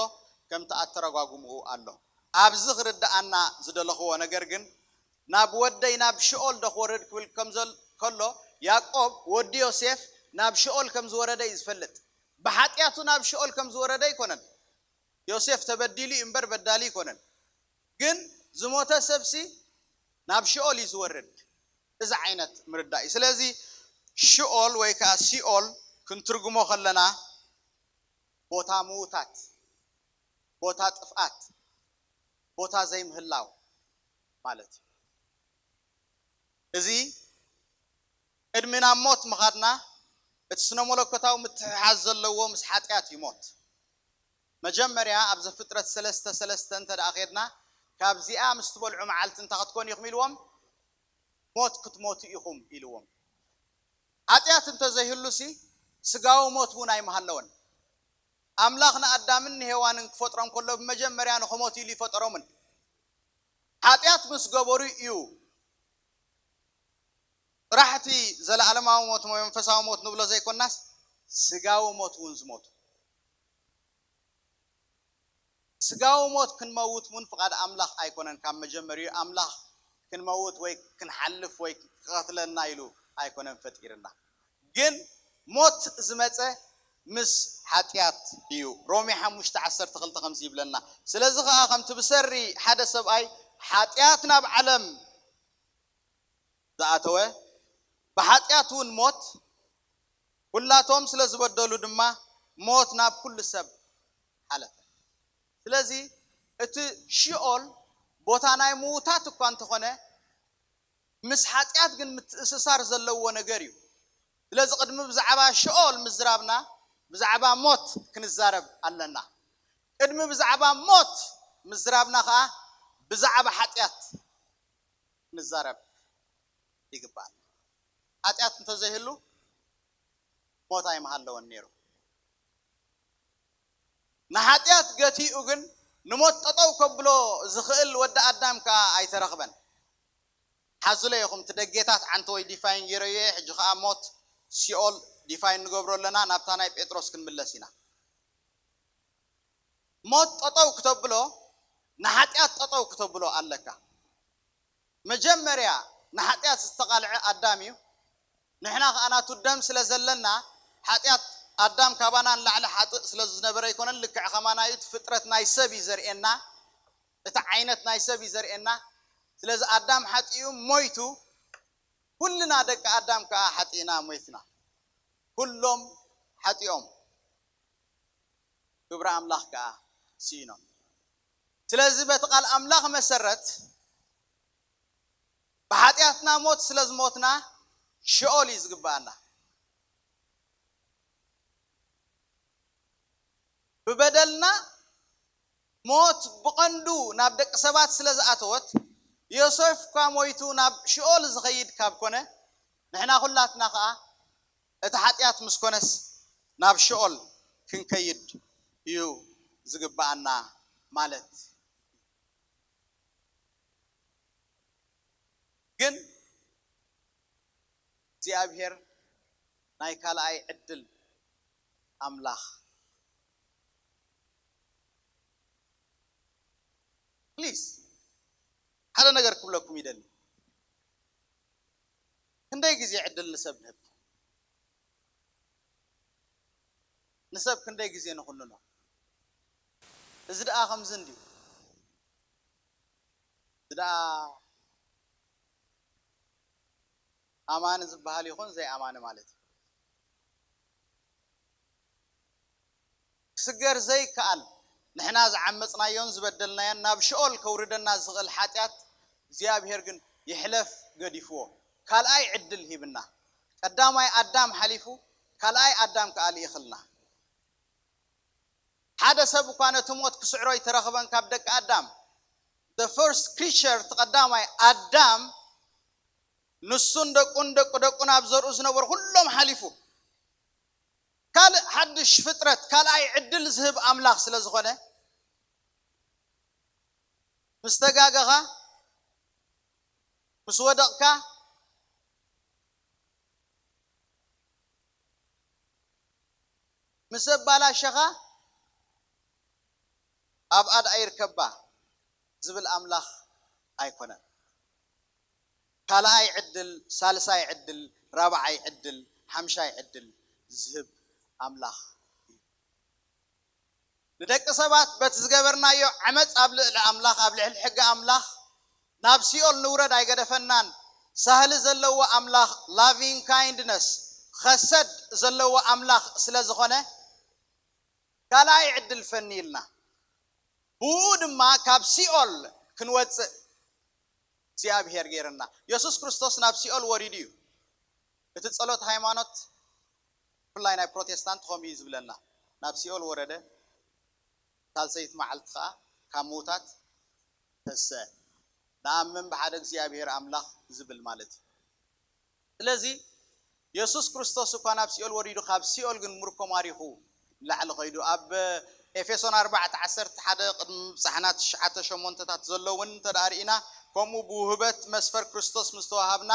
ከምቲ ኣተረጓጉምኡ ኣሎ። ኣብዚ ክርድኣና ዝደለኽዎ ነገር ግን ናብ ወደይ ናብ ሽኦል ዶ ክወርድ ክብል ከም ዘል-፣ ከሎ ያዕቆብ ወዲ ዮሴፍ ናብ ሽኦል ከም ዝወረደ እዩ ዝፈልጥ። ብሓጢኣቱ ናብ ሽኦል ከም ዝወረደ ኣይኮነን። ዮሴፍ ተበዲሉ እዩ እምበር በዳሊ ኣይኮነን። ግን ዝሞተ ሰብሲ ናብ ሽኦል እዩ ዝወርድ። እዚ ዓይነት ምርዳእ እዩ። ስለዚ ሽኦል ወይ ከኣ ሲኦል ክንትርጉሞ ከለና ቦታ ምዉታት፣ ቦታ ጥፍኣት፣ ቦታ ዘይምህላው ማለት እዩ። እዚ ቅድሚ ናብ ሞት ምኻድና እቲ ስነ መለኮታዊ ምትሕሓዝ ዘለዎ ምስ ሓጢኣት እዩ ሞት። መጀመርያ ኣብ ዘፍጥረት ሰለስተ ሰለስተ እንተ ደኣ ኬድና፣ ካብዚኣ ምስ ትበልዑ መዓልቲ እንታይ ክትኮኑ ኢኹም ኢልዎም? ሞት ክትሞቱ ኢኹም ኢልዎም። ሓጢኣት እንተ ዘይህሉሲ ስጋዊ ሞት እውን ኣይምሃለወን። ኣምላኽ ንኣዳምን ንሄዋንን ክፈጥሮም ከሎ ብመጀመርያ ንኽሞቱ ኢሉ ይፈጠሮምን። ሓጢኣት ምስ ገበሩ እዩ ጥራሕ እቲ ዘለኣለማዊ ሞት ወይ መንፈሳዊ ሞት ንብሎ ዘይኮናስ ስጋዊ ሞት እውን ዝሞቱ። ስጋዊ ሞት ክንመውት እውን ፍቓድ ኣምላኽ ኣይኮነን። ካብ መጀመሪኡ ኣምላኽ ክንመውት ወይ ክንሓልፍ ወይ ክቐትለና ኢሉ ኣይኮነን ፈጢርና። ግን ሞት ዝመጸ ምስ ሓጢኣት እዩ። ሮሜ ሓሙሽተ ዓሰርተ ክልተ ከምዚ ይብለና። ስለዚ ኸኣ ከምቲ ብሰሪ ሓደ ሰብኣይ ሓጢኣት ናብ ዓለም ዝኣተወ፣ ብሓጢኣት እውን ሞት፣ ኩላቶም ስለ ዝበደሉ ድማ ሞት ናብ ኩሉ ሰብ ሓለፈ። ስለዚ እቲ ሽኦል ቦታ ናይ ምዉታት እኳ እንተኾነ፣ ምስ ሓጢኣት ግን ምትእስሳር ዘለዎ ነገር እዩ። ስለዚ ቅድሚ ብዛዕባ ሽኦል ምዝራብና፣ ብዛዕባ ሞት ክንዛረብ ኣለና። ቅድሚ ብዛዕባ ሞት ምዝራብና ኸኣ ብዛዕባ ሓጢኣት ክንዛረብ ይግባእ። ሓጢኣት እንተዘይህሉ ሞት ኣይምሃለወን ነይሩ። ንሓጢኣት ገቲኡ ግን ንሞት ጠጠው ከብሎ ዝኽእል ወዲ ኣዳም ከኣ ኣይተረኽበን። ሓዙለ ኢኹም፣ እቲ ደጌታት ዓንተወይ ዲፋይን ገይረዮ እየ። ሕጂ ከኣ ሞት፣ ሲኦል ዲፋይን ንገብሮ ኣለና። ናብታ ናይ ጴጥሮስ ክንምለስ ኢና። ሞት ጠጠው ክተብሎ፣ ንሓጢኣት ጠጠው ክተብሎ ኣለካ። መጀመርያ ንሓጢኣት ዝተቓልዐ ኣዳም እዩ። ንሕና ከኣ ናቱ ደም ስለ ዘለና፣ ሓጢኣት ኣዳም ካባና ንላዕሊ ሓጥእ ስለ ዝነበረ ኣይኮነን፣ ልክዕ ከማና እዩ። እቲ ፍጥረት ናይ ሰብ እዩ ዘርእየና፣ እቲ ዓይነት ናይ ሰብ እዩ ዘርእየና። ስለዚ ኣዳም ሓጢኡ ሞይቱ፣ ኩልና ደቂ ኣዳም ከኣ ሓጢእና ሞይትና። ኩሎም ሓጢኦም፣ ግብሪ ኣምላኽ ከኣ ስኢኖም። ስለዚ በቲ ቃል ኣምላኽ መሰረት ብሓጢኣትና ሞት ስለ ዝሞትና ሽኦል እዩ ዝግብኣና። ብበደልና ሞት ብቐንዱ ናብ ደቂ ሰባት ስለ ዝኣተወት፣ ዮሴፍ እኳ ሞይቱ ናብ ሽኦል ዝኸይድ ካብ ኮነ፣ ንሕና ኩላትና ኸኣ እቲ ሓጢኣት ምስ ኮነስ ናብ ሽኦል ክንከይድ እዩ ዝግብኣና ማለት። ግን እግዚኣብሔር ናይ ካልኣይ ዕድል ኣምላኽ። ፕሊዝ፣ ሓደ ነገር ክብለኩም ይደሊ። ክንደይ ግዜ ዕድል ንሰብ ንህብ? ንሰብ ክንደይ ግዜ ንኹንኖ? እዚ ደኣ ከምዚ እንድዩ። እዚ ደኣ ኣማኒ ዝበሃል ይኹን ዘይኣማኒ ማለት እዩ። ክስገር ዘይከኣል፣ ንሕና ዝዓመጽናዮን ዝበደልናዮን ናብ ሽኦል ከውርደና ዝኽእል ሓጢኣት እግዚኣብሔር ግን ይሕለፍ ገዲፍዎ። ካልኣይ ዕድል ሂብና። ቀዳማይ ኣዳም ሓሊፉ፣ ካልኣይ ኣዳም ከኣ ልኢኽልና። ሓደ ሰብ እኳ ነቲ ሞት ክስዕሮ ኣይተረኽበን ካብ ደቂ ኣዳም። The first creature፣ እቲ ቀዳማይ ኣዳም፣ ንሱን ደቁን ደቂ ደቁን ኣብ ዘርኡ ዝነበሩ ኩሎም ሓሊፉ፣ ካልእ ሓድሽ ፍጥረት ካልኣይ ዕድል ዝህብ ኣምላኽ ስለ ዝኾነ፣ ምስ ተጋገኻ፣ ምስ ወደቕካ፣ ምስ ኣባላሸኻ፣ ኣብ ኣድኣ ይርከባ ዝብል ኣምላኽ ኣይኮነን። ካልኣይ ዕድል፣ ሳልሳይ ዕድል፣ ራብዓይ ዕድል፣ ሓምሻይ ዕድል ዝህብ ኣምላኽ እዩ። ንደቂ ሰባት በቲ ዝገበርናዮ ዓመፅ ኣብ ልዕሊ ኣምላኽ፣ ኣብ ልዕሊ ሕጊ ኣምላኽ ናብ ሲኦል ንውረድ ኣይገደፈናን። ሳህሊ ዘለዎ ኣምላኽ፣ ላቪንግ ካይንድነስ፣ ኸሰድ ዘለዎ ኣምላኽ ስለ ዝኾነ፣ ካልኣይ ዕድል ፈንይልና። ብኡ ድማ ካብ ሲኦል ክንወፅእ እግዚኣብሔር ገይርና። የሱስ ክርስቶስ ናብ ሲኦል ወሪዱ እዩ። እቲ ጸሎት ሃይማኖት፣ ብፍላይ ናይ ፕሮቴስታንት፣ ከምኡ እዩ ዝብለና። ናብ ሲኦል ወረደ፣ ሳልሰይቲ መዓልቲ ኸኣ ካብ ምዉታት ተስአ። ንኣምን ብሓደ እግዚኣብሔር ኣምላኽ ዝብል ማለት እዩ። ስለዚ የሱስ ክርስቶስ እኳ ናብ ሲኦል ወሪዱ፣ ካብ ሲኦል ግን ምርኮ ማሪኹ ንላዕሊ ኸይዱ። ኣብ ኤፌሶን ኣርባዕተ ዓሰርተ ሓደ ቅድሚ ምብጻሕና ትሽዓተ ሸሞንተታት ዘሎ እውን እንተ ደኣ ርኢና፣ ከምኡ ብውህበት መስፈር ክርስቶስ ምስ ተዋሃብና፣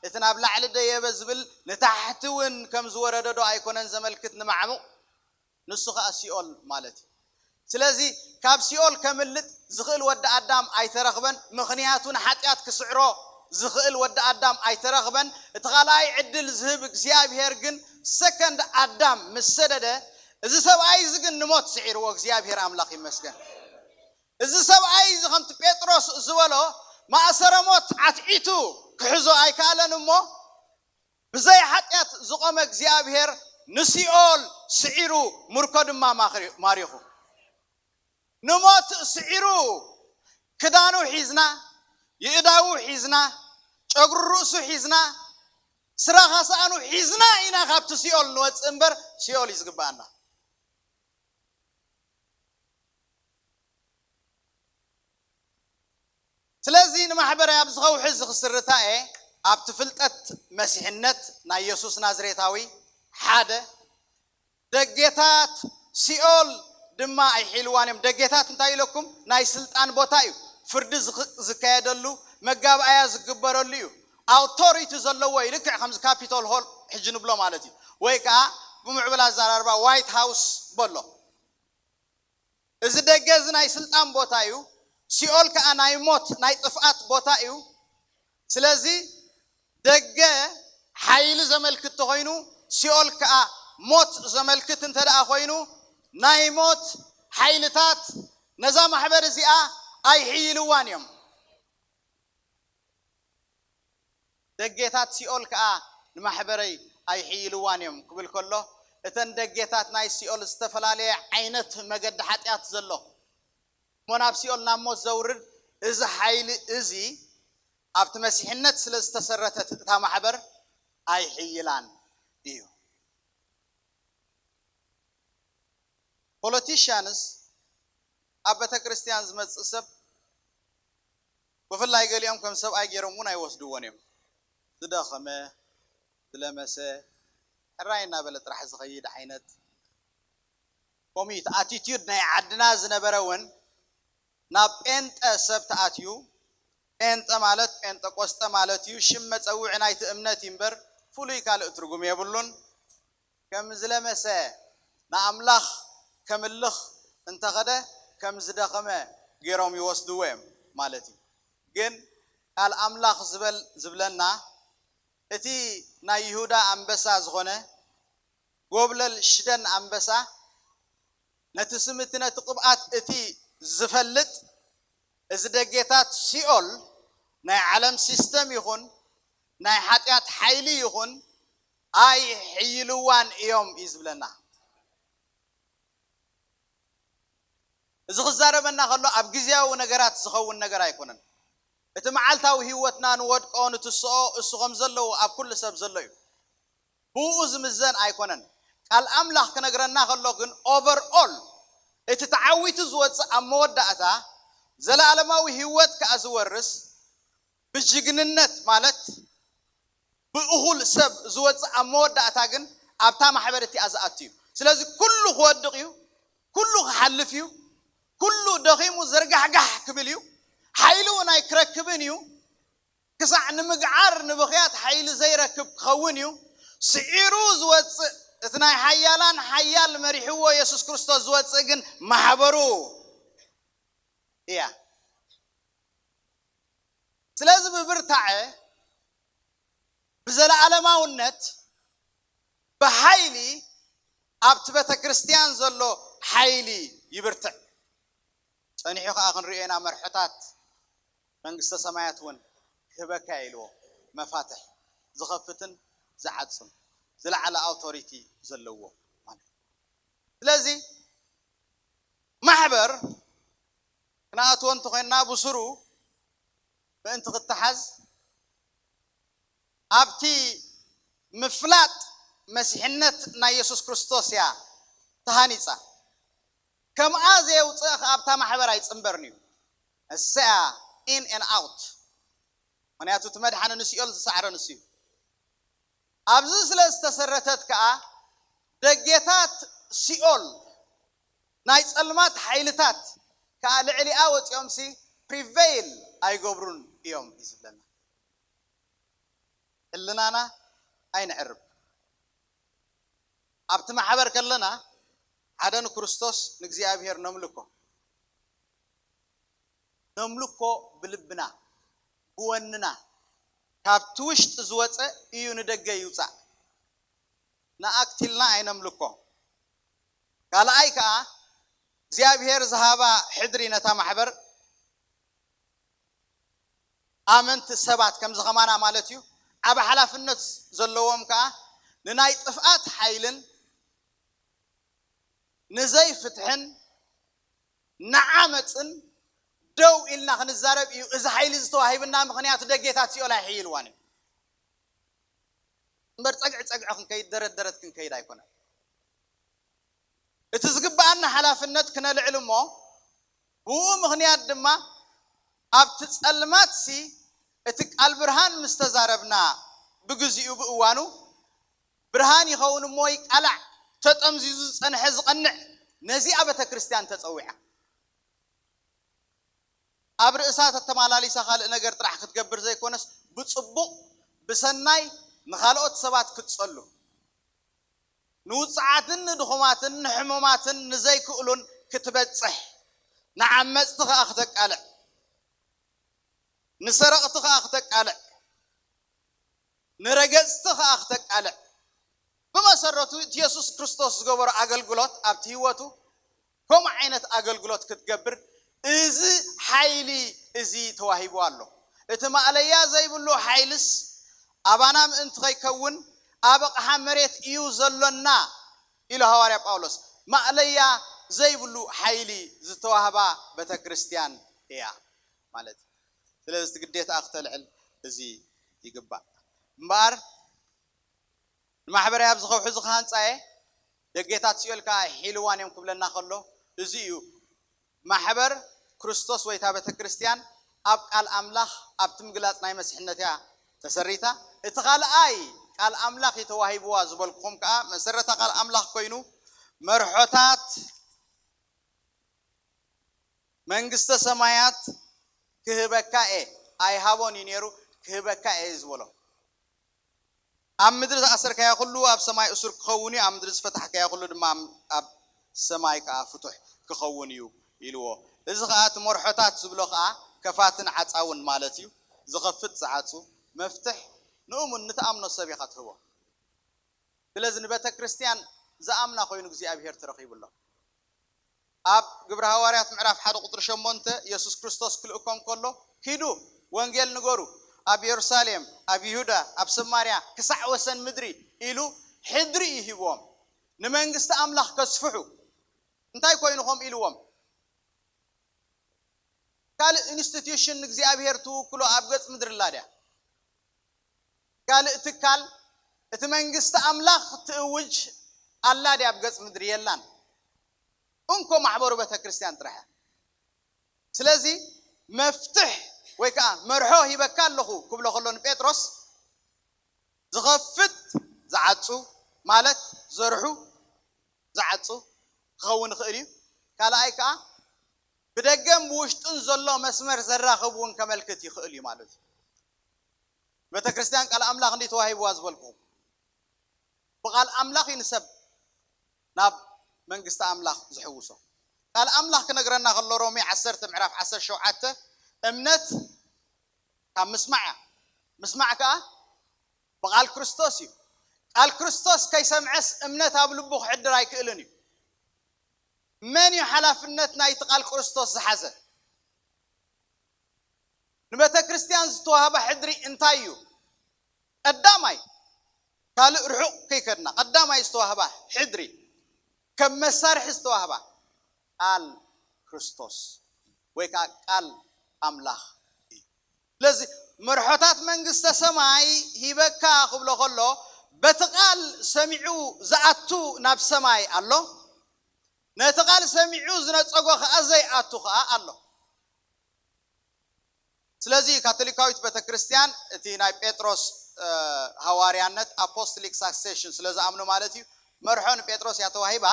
እቲ ናብ ላዕሊ ደየበ ዝብል ንታሕቲ እውን ከም ዝወረደ ዶ ኣይኮነን ዘመልክት ንማዕሙቕ? ንሱ ኸኣ ሲኦል ማለት እዩ። ስለዚ ካብ ሲኦል ከምልጥ ዝኽእል ወዲ ኣዳም ኣይተረኽበን፣ ምኽንያቱ ንሓጢኣት ክስዕሮ ዝኽእል ወዲ ኣዳም ኣይተረኽበን። እቲ ካልኣይ ዕድል ዝህብ እግዚኣብሔር ግን ሰከንድ ኣዳም ምስ ሰደደ፣ እዚ ሰብኣይ እዚ ግን ንሞት ስዒርዎ፣ እግዚኣብሔር ኣምላኽ ይመስገን። እዚ ሰብኣይ እዚ ከምቲ ጴጥሮስ ዝበሎ ማእሰረ ሞት ዓትዒቱ ክሕዞ ኣይከኣለን እሞ፣ ብዘይ ሓጢኣት ዝቖመ እግዚኣብሔር ንሲኦል ስዒሩ፣ ምርኮ ድማ ማኽሪ-፣ ማሪኹ። ንሞት ስዒሩ፣ ክዳኑ ሒዝና፣ ይእዳዉ ሒዝና፣ ጨጉሪ ርእሱ ሒዝና፣ ስረ ኻስኣኑ ሒዝና ኢና ካብቲ ሲኦል ንወጽእ እምበር፣ ሲኦል እዩ ዝግብኣና። ስለዚ ንማሕበረይ ኣብዚ ኸውሒ እዚ ክስርታ እየ፣ ኣብቲ ፍልጠት መሲሕነት ናይ የሱስ ናዝሬታዊ ሓደ፣ ደጌታት ሲኦል ድማ ኣይሒልዋን እዮም። ደጌታት እንታይ ኢለኩም? ናይ ስልጣን ቦታ እዩ። ፍርዲ ዝኽ-፣ ዝካየደሉ፣ መጋብኣያ ዝግበረሉ እዩ። ኣውቶሪቲ ዘለዎ እዩ። ልክዕ ከምዚ ካፒቶል ሆል ሕጂ ንብሎ ማለት እዩ። ወይ ከዓ ብምዕብል ኣዘራርባ ዋይት ሃውስ በሎ። እዚ ደገ እዚ ናይ ስልጣን ቦታ እዩ። ሲኦል ከዓ ናይ ሞት፣ ናይ ጥፍኣት ቦታ እዩ። ስለዚ ደገ ሓይሊ ዘመልክት ተኾይኑ፣ ሲኦል ከዓ ሞት ዘመልክት እንተ ደኣ ኮይኑ፣ ናይ ሞት ሓይልታት ነዛ ማሕበር እዚኣ ኣይሕይልዋን እዮም። ደጌታት ሲኦል ከኣ ንማሕበረይ ኣይሕይልዋን እዮም ክብል ከሎ፣ እተን ደጌታት ናይ ሲኦል ዝተፈላለየ ዓይነት መገዲ ሓጢኣት ዘሎ እሞ ናብ ሲኦል ናብ ሞት ዘውርድ እዚ ሓይሊ እዚ ኣብቲ መሲሕነት ስለ ዝተሰረተት እታ ማሕበር ኣይሕይላን እዩ። ፖለቲሽያንስ ኣብ ቤተ ክርስቲያን ዝመጽእ ሰብ ብፍላይ ገሊኦም ከም ሰብኣይ ገይሮም እውን ኣይወስድዎን እዮም። ዝደኸመ፣ ዝለመሰ፣ ሕራይ እናበለ ጥራሕ ዝኸይድ ዓይነት ኮሚት ኣቲቲዩድ ናይ ዓድና ዝነበረ እውን ናብ ጴንጠ ሰብ ተኣትዩ። ጴንጠ ማለት ጴንጠቆስጠ ማለት እዩ። ሽም መጸውዒ ናይቲ እምነት እዩ እምበር ፍሉይ ካልእ ትርጉም የብሉን። ከም ዝለመሰ ንኣምላኽ ከምልኽ እንተኸደ ከም ዝደኸመ ገይሮም ይወስድዎ እዮም ማለት እዩ። ግን ቃል ኣምላኽ ዝበል ዝብለና እቲ ናይ ይሁዳ ኣንበሳ ዝኾነ ጎብለል ሽደን ኣንበሳ ነቲ ስም እቲ ነቲ ቅብኣት እቲ ዝፈልጥ እዚ ደጌታት ሲኦል ናይ ዓለም ሲስተም ይኹን ናይ ሓጢኣት ሓይሊ ይኹን ኣይሕይልዋን እዮም እዩ ዝብለና። እዚ ክዛረበና ከሎ ኣብ ግዜያዊ ነገራት ዝኸውን ነገር ኣይኮነን። እቲ መዓልታዊ ህይወትና ንወድቆ ንትስኦ እሱ ከም ዘለዎ ኣብ ኩሉ ሰብ ዘሎ እዩ። ብኡ ዝምዘን ኣይኮነን። ቃል ኣምላኽ ክነግረና ከሎ ግን ኦቨር ኦል እቲ ተዓዊቱ ዝወፅእ ኣብ መወዳእታ ዘለኣለማዊ ህይወት ከኣ ዝወርስ ብጅግንነት ማለት ብእኹል ሰብ ዝወፅእ ኣብ መወዳእታ ግን ኣብታ ማሕበር እቲኣ ዝኣቱ እዩ። ስለዚ ኩሉ ክወድቕ እዩ፣ ኩሉ ክሓልፍ እዩ፣ ኩሉ ደኺሙ ዝርጋሕጋሕ ክብል እዩ፣ ሓይሊ እውን ኣይክረክብን እዩ። ክሳዕ ንምግዓር ንብኽያት ሓይሊ ዘይረክብ ክኸውን እዩ። ስዒሩ ዝወፅእ እቲ ናይ ሓያላን ሓያል መሪሕዎ የሱስ ክርስቶስ ዝወፅእ ግን ማሕበሩ እያ። ስለዚ ብብርታዐ ብዘለኣለማውነት ብሓይሊ ኣብቲ ቤተ ክርስቲያን ዘሎ ሓይሊ ይብርትዕ። ጸኒሑ ከኣ ክንሪኦ ኢና መርሖታት መንግስተ ሰማያት እውን ክህበካ ኢልዎ መፋትሕ ዝኸፍትን ዝዓጹን ዝለዓለ ኣውቶሪቲ ዘለዎ ማለት እዩ። ስለዚ ማሕበር ክንኣትዎ እንተኾይንና ብስሩ ምእንቲ ክትሓዝ ኣብቲ ምፍላጥ መሲሕነት ናይ የሱስ ክርስቶስ እያ ተሃኒጻ። ከምኣ ዘየውፅእ ከኣ ኣብታ ማሕበር ኣይፅንበርን እዩ። እሰያ ኢን ኤን ኣውት። ምክንያቱ እቲ መድሓኒ ንሲኦል ዝሰዓረ ንሱ እዩ። ኣብዚ ስለ ዝተሰረተት ከኣ ደጌታት ሲኦል ናይ ጸልማት ሓይልታት ከኣ ልዕሊኣ ወፂኦምሲ ፕሪቬይል ኣይገብሩን እዮም እዩ ዝብለና። ሕልናና ኣይንዕርብ። ኣብቲ ማሕበር ከለና ሓደ ንክርስቶስ ንእግዚኣብሔር ነምልኮ ነምልኮ ብልብና ብወንና ካብቲ ውሽጢ ዝወፀ እዩ ንደገ ይውፃእ ንኣክቲልና ኣይነምልኮ። ካልኣይ ከዓ እግዚኣብሔር ዝሃባ ሕድሪ ነታ ማሕበር ኣመንቲ ሰባት ከምዚ ከማና ማለት እዩ ዓብ ሓላፍነት ዘለዎም ከዓ ንናይ ጥፍኣት ሓይልን ንዘይፍትሕን ንዓመፅን ደው ኢልና ክንዛረብ እዩ እዚ ሓይሊ ዝተዋሂብና ምክንያቱ ደጌታት ሲኦል ኣይሕይልዋን እዩ እምበር ፀግዒ ፀግዒ ክንከይድ ደረት ደረት ክንከይድ ኣይኮነን እቲ ዝግብኣና ሓላፍነት ክነልዕል እሞ ብኡ ምክንያት ድማ ኣብቲ ፀልማት ሲ እቲ ቃል ብርሃን ምስ ተዛረብና ብግዚኡ ብእዋኑ ብርሃን ይኸውን እሞ ይቃላዕ ተጠምዚዙ ዝፀንሐ ዝቐንዕ ነዚኣ ቤተ ክርስቲያን ተፀዊዓ ኣብ ርእሳ ተተማላሊሳ ካልእ ነገር ጥራሕ ክትገብር ዘይኮነስ ብፅቡቕ ብሰናይ ንኻልኦት ሰባት ክትፀሉ ንውፅዓትን ንድኹማትን ንሕሙማትን ንዘይክእሉን ክትበፅሕ ንዓመፅቲ ከዓ ክተቃልዕ ንሰረቕቲ ከዓ ክተቃልዕ ንረገፅቲ ከዓ ክተቃልዕ ብመሰረቱ እቲ የሱስ ክርስቶስ ዝገበሮ ኣገልግሎት ኣብቲ ህይወቱ ከምኡ ዓይነት ኣገልግሎት ክትገብር እዚ ሓይሊ እዚ ተዋሂቡ ኣሎ። እቲ ማእለያ ዘይብሉ ሓይልስ ኣባና ምእንቲ ከይከውን ኣብ ኣቕሓ መሬት እዩ ዘሎና ኢሉ ሃዋርያ ጳውሎስ። ማእለያ ዘይብሉ ሓይሊ ዝተዋህባ ቤተ ክርስቲያን እያ ማለት እዩ። ስለዚ እቲ ግዴታ ክተልዕል እዚ ይግባእ እምበኣር ንማሕበረይ ኣብ ዝኸውሑ ዝኸሃንፃየ ደጌታት ሲኦል ከዓ ሒልዋን እዮም ክብለና ከሎ እዚ እዩ ማሕበር ክርስቶስ ወይ እታ ቤተ ክርስቲያን ኣብ ቃል ኣምላኽ ኣብቲ ምግላጽ ናይ መስሕነት እያ ተሰሪታ። እቲ ካልኣይ ቃል ኣምላኽ እዩ ተዋሂብዋ ዝበልኩኹም ከኣ መሰረታ ቃል ኣምላኽ ኮይኑ መርሖታት መንግስተ ሰማያት ክህበካ እየ ኣይሃቦን እዩ ነይሩ፣ ክህበካ እየ ዝበሎ። ኣብ ምድሪ ዝኣሰርካዮ ኩሉ ኣብ ሰማይ እሱር ክኸውን እዩ፣ ኣብ ምድሪ ዝፈታሕካዮ ኩሉ ድማ ኣብ ሰማይ ከዓ ፍቱሕ ክኸውን እዩ ኢልዎ። እዚ ከዓ እቲ መርሖታት ዝብሎ ከዓ ከፋትን ዓፃውን ማለት እዩ። ዝኸፍት ዝዓፁ መፍትሕ ንእሙን ንትኣምኖ ሰብ ኢኻ ትህቦ። ስለዚ ንቤተ ክርስቲያን ዝኣምና ኮይኑ እግዚኣብሔር ተረኺቡ ኣሎ። ኣብ ግብረ ሃዋርያት ምዕራፍ ሓደ ቁፅሪ ሸሞንተ የሱስ ክርስቶስ ክልእኮም ከሎ ኪዱ ወንጌል ንገሩ፣ ኣብ የሩሳሌም፣ ኣብ ይሁዳ፣ ኣብ ሰማርያ ክሳዕ ወሰን ምድሪ ኢሉ ሕድሪ እዩ ሂብዎም። ንመንግስቲ ኣምላኽ ከስፍሑ እንታይ ኮይኑ ከም ኢልዎም? ካልእ ኢንስቲትዩሽን እግዚኣብሔር ትውክሎ ኣብ ገጽ ምድሪ ኣላ ድያ? ካልእ ትካል እቲ መንግስቲ ኣምላኽ ትእውጅ ኣላ ድያ ኣብ ገጽ ምድሪ? የላን። እንኮ ማሕበሩ ቤተ ክርስቲያን ጥራሕ። ስለዚ መፍትሕ ወይ ከዓ መርሖ ሂበካ ኣለኹ ክብሎ ከሎ ንጴጥሮስ ዝኸፍት ዝዓጹ ማለት ዘርሑ ዝዓጹ ክኸውን ይኽእል እዩ። ካልኣይ ከዓ ብደገን ብውሽጥን ዘሎ መስመር ዘራኽብ እውን ከመልክት ይኽእል እዩ ማለት እዩ። ቤተ ክርስቲያን ቃል ኣምላኽ እንዲ ተዋሂብዋ ዝበልኩ ብቓል ኣምላኽ እዩ ንሰብ ናብ መንግስቲ ኣምላኽ ዝሕውሶ። ቃል ኣምላኽ ክነግረና ከሎ ሮሜ ዓሰርተ ምዕራፍ ዓሰርተ ሸውዓተ እምነት ካብ ምስማዕ እያ፣ ምስማዕ ከዓ ብቓል ክርስቶስ እዩ። ቃል ክርስቶስ ከይሰምዐስ እምነት ኣብ ልቡ ክሕድር ኣይክእልን እዩ። መን እዩ ሓላፍነት ናይቲ ቃል ክርስቶስ ዝሓዘ? ንቤተ ክርስቲያን ዝተዋህባ ሕድሪ እንታይ እዩ? ቀዳማይ ካልእ ርሑቕ ከይከድና ቀዳማይ ዝተዋህባ ሕድሪ ከም መሳርሒ ዝተዋህባ ቃል ክርስቶስ ወይ ከዓ ቃል ኣምላኽ እዩ። ስለዚ መርሖታት መንግስተ ሰማይ ሂበካ ክብሎ ከሎ በቲ ቃል ሰሚዑ ዝኣቱ ናብ ሰማይ ኣሎ፣ ነቲ ቃል ሰሚዑ ዝነጸጎ ከዓ ዘይኣቱ ከዓ ኣሎ። ስለዚ ካቶሊካዊት ቤተክርስትያን እቲ ናይ ጴጥሮስ ሃዋርያነት ኣፖስቶሊክ ሳክሴሽን ስለ ዝኣምኑ ማለት እዩ፣ መርሖ ንጴጥሮስ እያ ተዋሂባ።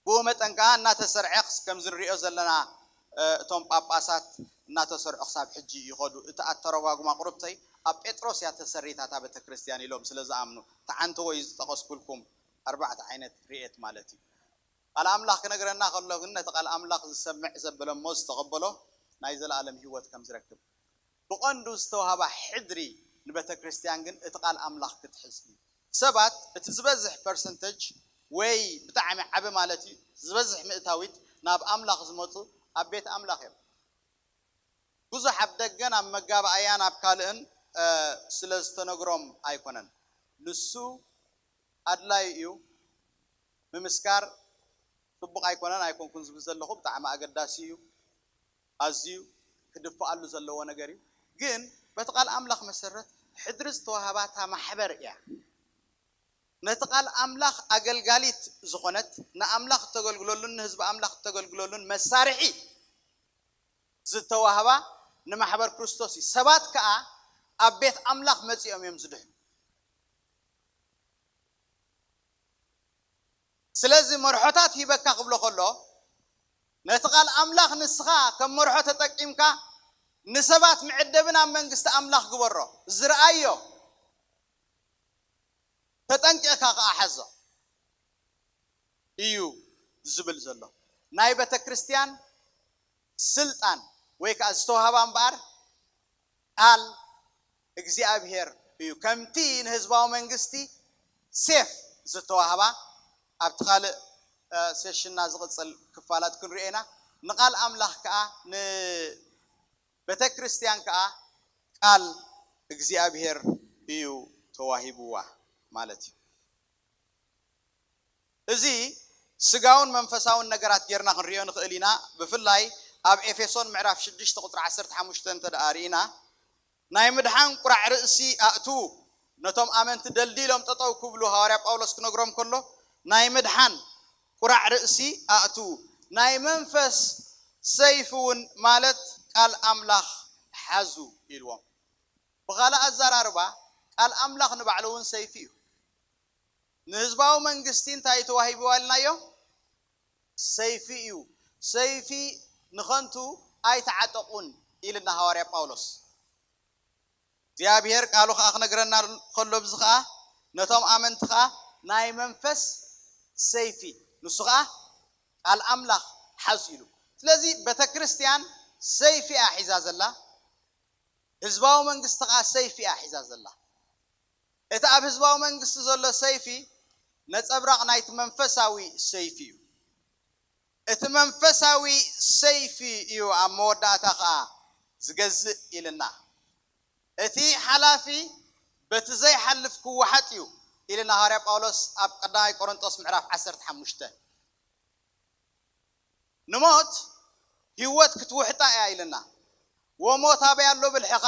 ብኡ መጠን ከዓ እናተሰርዐ ከምዚ ንሪኦ ዘለና እቶም ጳጳሳት እናተሰርዑ ክሳብ ሕጂ ይኸዱ። እቲ ኣተረጓጉማ ቁርብተይ ኣብ ጴጥሮስ እያ ተሰሪታ እታ ቤተክርስትያን ኢሎም ስለ ዝኣምኑ፣ ተዓንተወይ ዝጠቐስኩልኩም ኣርባዕተ ዓይነት ርኤት ማለት እዩ። ቃል ኣምላኽ ክነግረና ከሎ ግን ነቲ ቃል ኣምላኽ ዝሰምዕ ዘበለ እሞ ዝተቐበሎ ናይ ዘለኣለም ህይወት ከም ዝረክብ ብቐንዱ ዝተዋህባ ሕድሪ ንቤተ ክርስቲያን ግን እቲ ቃል ኣምላኽ ክትሕዝ እዩ። ሰባት እቲ ዝበዝሕ ፐርሰንተጅ ወይ ብጣዕሚ ዓቢ ማለት እዩ ዝበዝሕ ምእታዊት ናብ ኣምላኽ ዝመፁ ኣብ ቤት ኣምላኽ እዮም። ብዙሕ ኣብ ደገን ኣብ መጋባእያን ኣብ ካልእን ስለ ዝተነግሮም ኣይኮነን። ንሱ ኣድላዩ እዩ። ምምስካር ፅቡቕ ኣይኮነን ኣይኮንኩን ዝብል ዘለኹ ብጣዕሚ ኣገዳሲ እዩ። ኣዝዩ ክድፍኣሉ ዘለዎ ነገር እዩ። ግን በቲ ቃል ኣምላኽ መሰረት ሕድሪ ዝተዋህባታ ማሕበር እያ። ነቲ ቃል ኣምላኽ ኣገልጋሊት ዝኾነት ንኣምላኽ እተገልግለሉን ንህዝቢ ኣምላኽ እተገልግለሉን መሳርሒ ዝተዋህባ ንማሕበር ክርስቶስ እዩ። ሰባት ከዓ ኣብ ቤት ኣምላኽ መጺኦም እዮም ዝድሕኑ። ስለዚ መርሖታት ሂበካ ክብሎ ከሎ ነቲ ቃል ኣምላኽ ንስኻ ከም መርሖ ተጠቂምካ ንሰባት መዕደቢ ናብ መንግስቲ ኣምላኽ ግበሮ። ዝረኣዮ ተጠንቂቕካ ከዓ ሓዞ እዩ ዝብል ዘሎ። ናይ ቤተ ክርስቲያን ስልጣን ወይ ከዓ ዝተዋህባ እምበኣር ቃል እግዚኣብሔር እዩ። ከምቲ ንህዝባዊ መንግስቲ ሴፍ ዝተዋህባ ኣብቲ ካልእ ሴሽንና ዝቕፅል ክፋላት ክንሪኦ ኢና። ንቃል ኣምላኽ ከዓ ንቤተ ክርስቲያን ከዓ ቃል እግዚኣብሔር እዩ ተዋሂብዋ ማለት እዩ። እዚ ስጋውን መንፈሳውን ነገራት ጌርና ክንሪኦ ንኽእል ኢና። ብፍላይ ኣብ ኤፌሶን ምዕራፍ ሽዱሽተ ቁፅሪ ዓሰርተ ሓሙሽተ እንተ ደኣ ርኢና ናይ ምድሓን ቁራዕ ርእሲ ኣእትዉ፣ ነቶም ኣመንቲ ደልዲሎም ጠጠው ክብሉ ሃዋርያ ጳውሎስ ክነግሮም ከሎ ናይ ምድሓን ቁራዕ ርእሲ ኣእትዉ፣ ናይ መንፈስ ሰይፊ እውን ማለት ቃል ኣምላኽ ሓዙ ኢልዎም። ብኻልእ ኣዘራርባ ቃል ኣምላኽ ንባዕሉ እውን ሰይፊ እዩ። ንህዝባዊ መንግስቲ እንታይ ተዋሂብዋ ኢልናዮ? ሰይፊ እዩ። ሰይፊ ንኸንቱ ኣይተዓጠቑን ኢልና ሃዋርያ ጳውሎስ። እግዚኣብሔር ቃሉ ኸዓ ክነግረና ከሎ ብዚ ኸዓ ነቶም ኣመንቲ ኸዓ ናይ መንፈስ ሰይፊ ንሱ ኸዓ ቃል ኣምላኽ ሓዙ ኢሉ። ስለዚ ቤተ ክርስቲያን ሰይፊ እያ ሒዛ ዘላ፣ ህዝባዊ መንግስቲ ኸዓ ሰይፊ እያ ሒዛ ዘላ። እቲ ኣብ ህዝባዊ መንግስቲ ዘሎ ሰይፊ ነጸብራቕ ናይቲ መንፈሳዊ ሰይፊ እዩ። እቲ መንፈሳዊ ሰይፊ እዩ ኣብ መወዳእታ ኸዓ ዝገዝእ ኢልና። እቲ ሓላፊ በቲ ዘይሓልፍ ክወሓጥ እዩ ኢልና ሃዋርያ ጳውሎስ ኣብ ቀዳማይ ቆሮንጦስ ምዕራፍ ዓሰርተ ሓሙሽተ። ንሞት ህይወት ክትውሕጣ እያ ኢልና። ወሞት ኣበይ ኣሎ ብልሕኻ?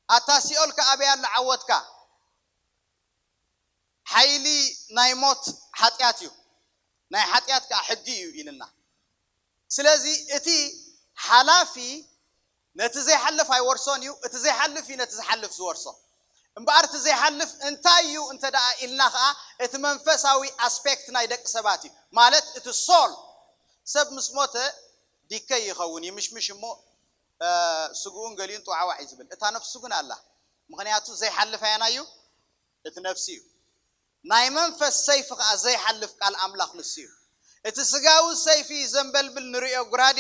ኣታ ሲኦል ከ ኣበይ ኣሎ ዓወትካ? ሓይሊ ናይ ሞት ሓጢኣት እዩ፣ ናይ ሓጢኣት ከዓ ሕጊ እዩ ኢልና። ስለዚ እቲ ሓላፊ ነቲ ዘይሓልፍ ኣይወርሶን እዩ፣ እቲ ዘይሓልፍ እዩ ነቲ ዝሓልፍ ዝወርሶ። እምበኣር እቲ ዘይሓልፍ እንታይ እዩ እንተ ደኣ ኢልና ከዓ እቲ መንፈሳዊ ኣስፔክት ናይ ደቂ ሰባት እዩ፣ ማለት እቲ ሶል። ሰብ ምስ ሞተ ዲከይ ይኸውን፣ ይምሽምሽ እሞ ስግኡን ገሊኡን ጥዋዕዋዕ እዩ ዝብል። እታ ነፍሱ ግን ኣላ፣ ምኽንያቱ ዘይሓልፍ ኣያና እዩ፣ እቲ ነፍሲ እዩ። ናይ መንፈስ ሰይፊ ኸዓ ዘይሓልፍ ቃል ኣምላኽ ንሱ እዩ። እቲ ስጋዊ ሰይፊ ዘንበልብል ንርእዮ ጉራዴ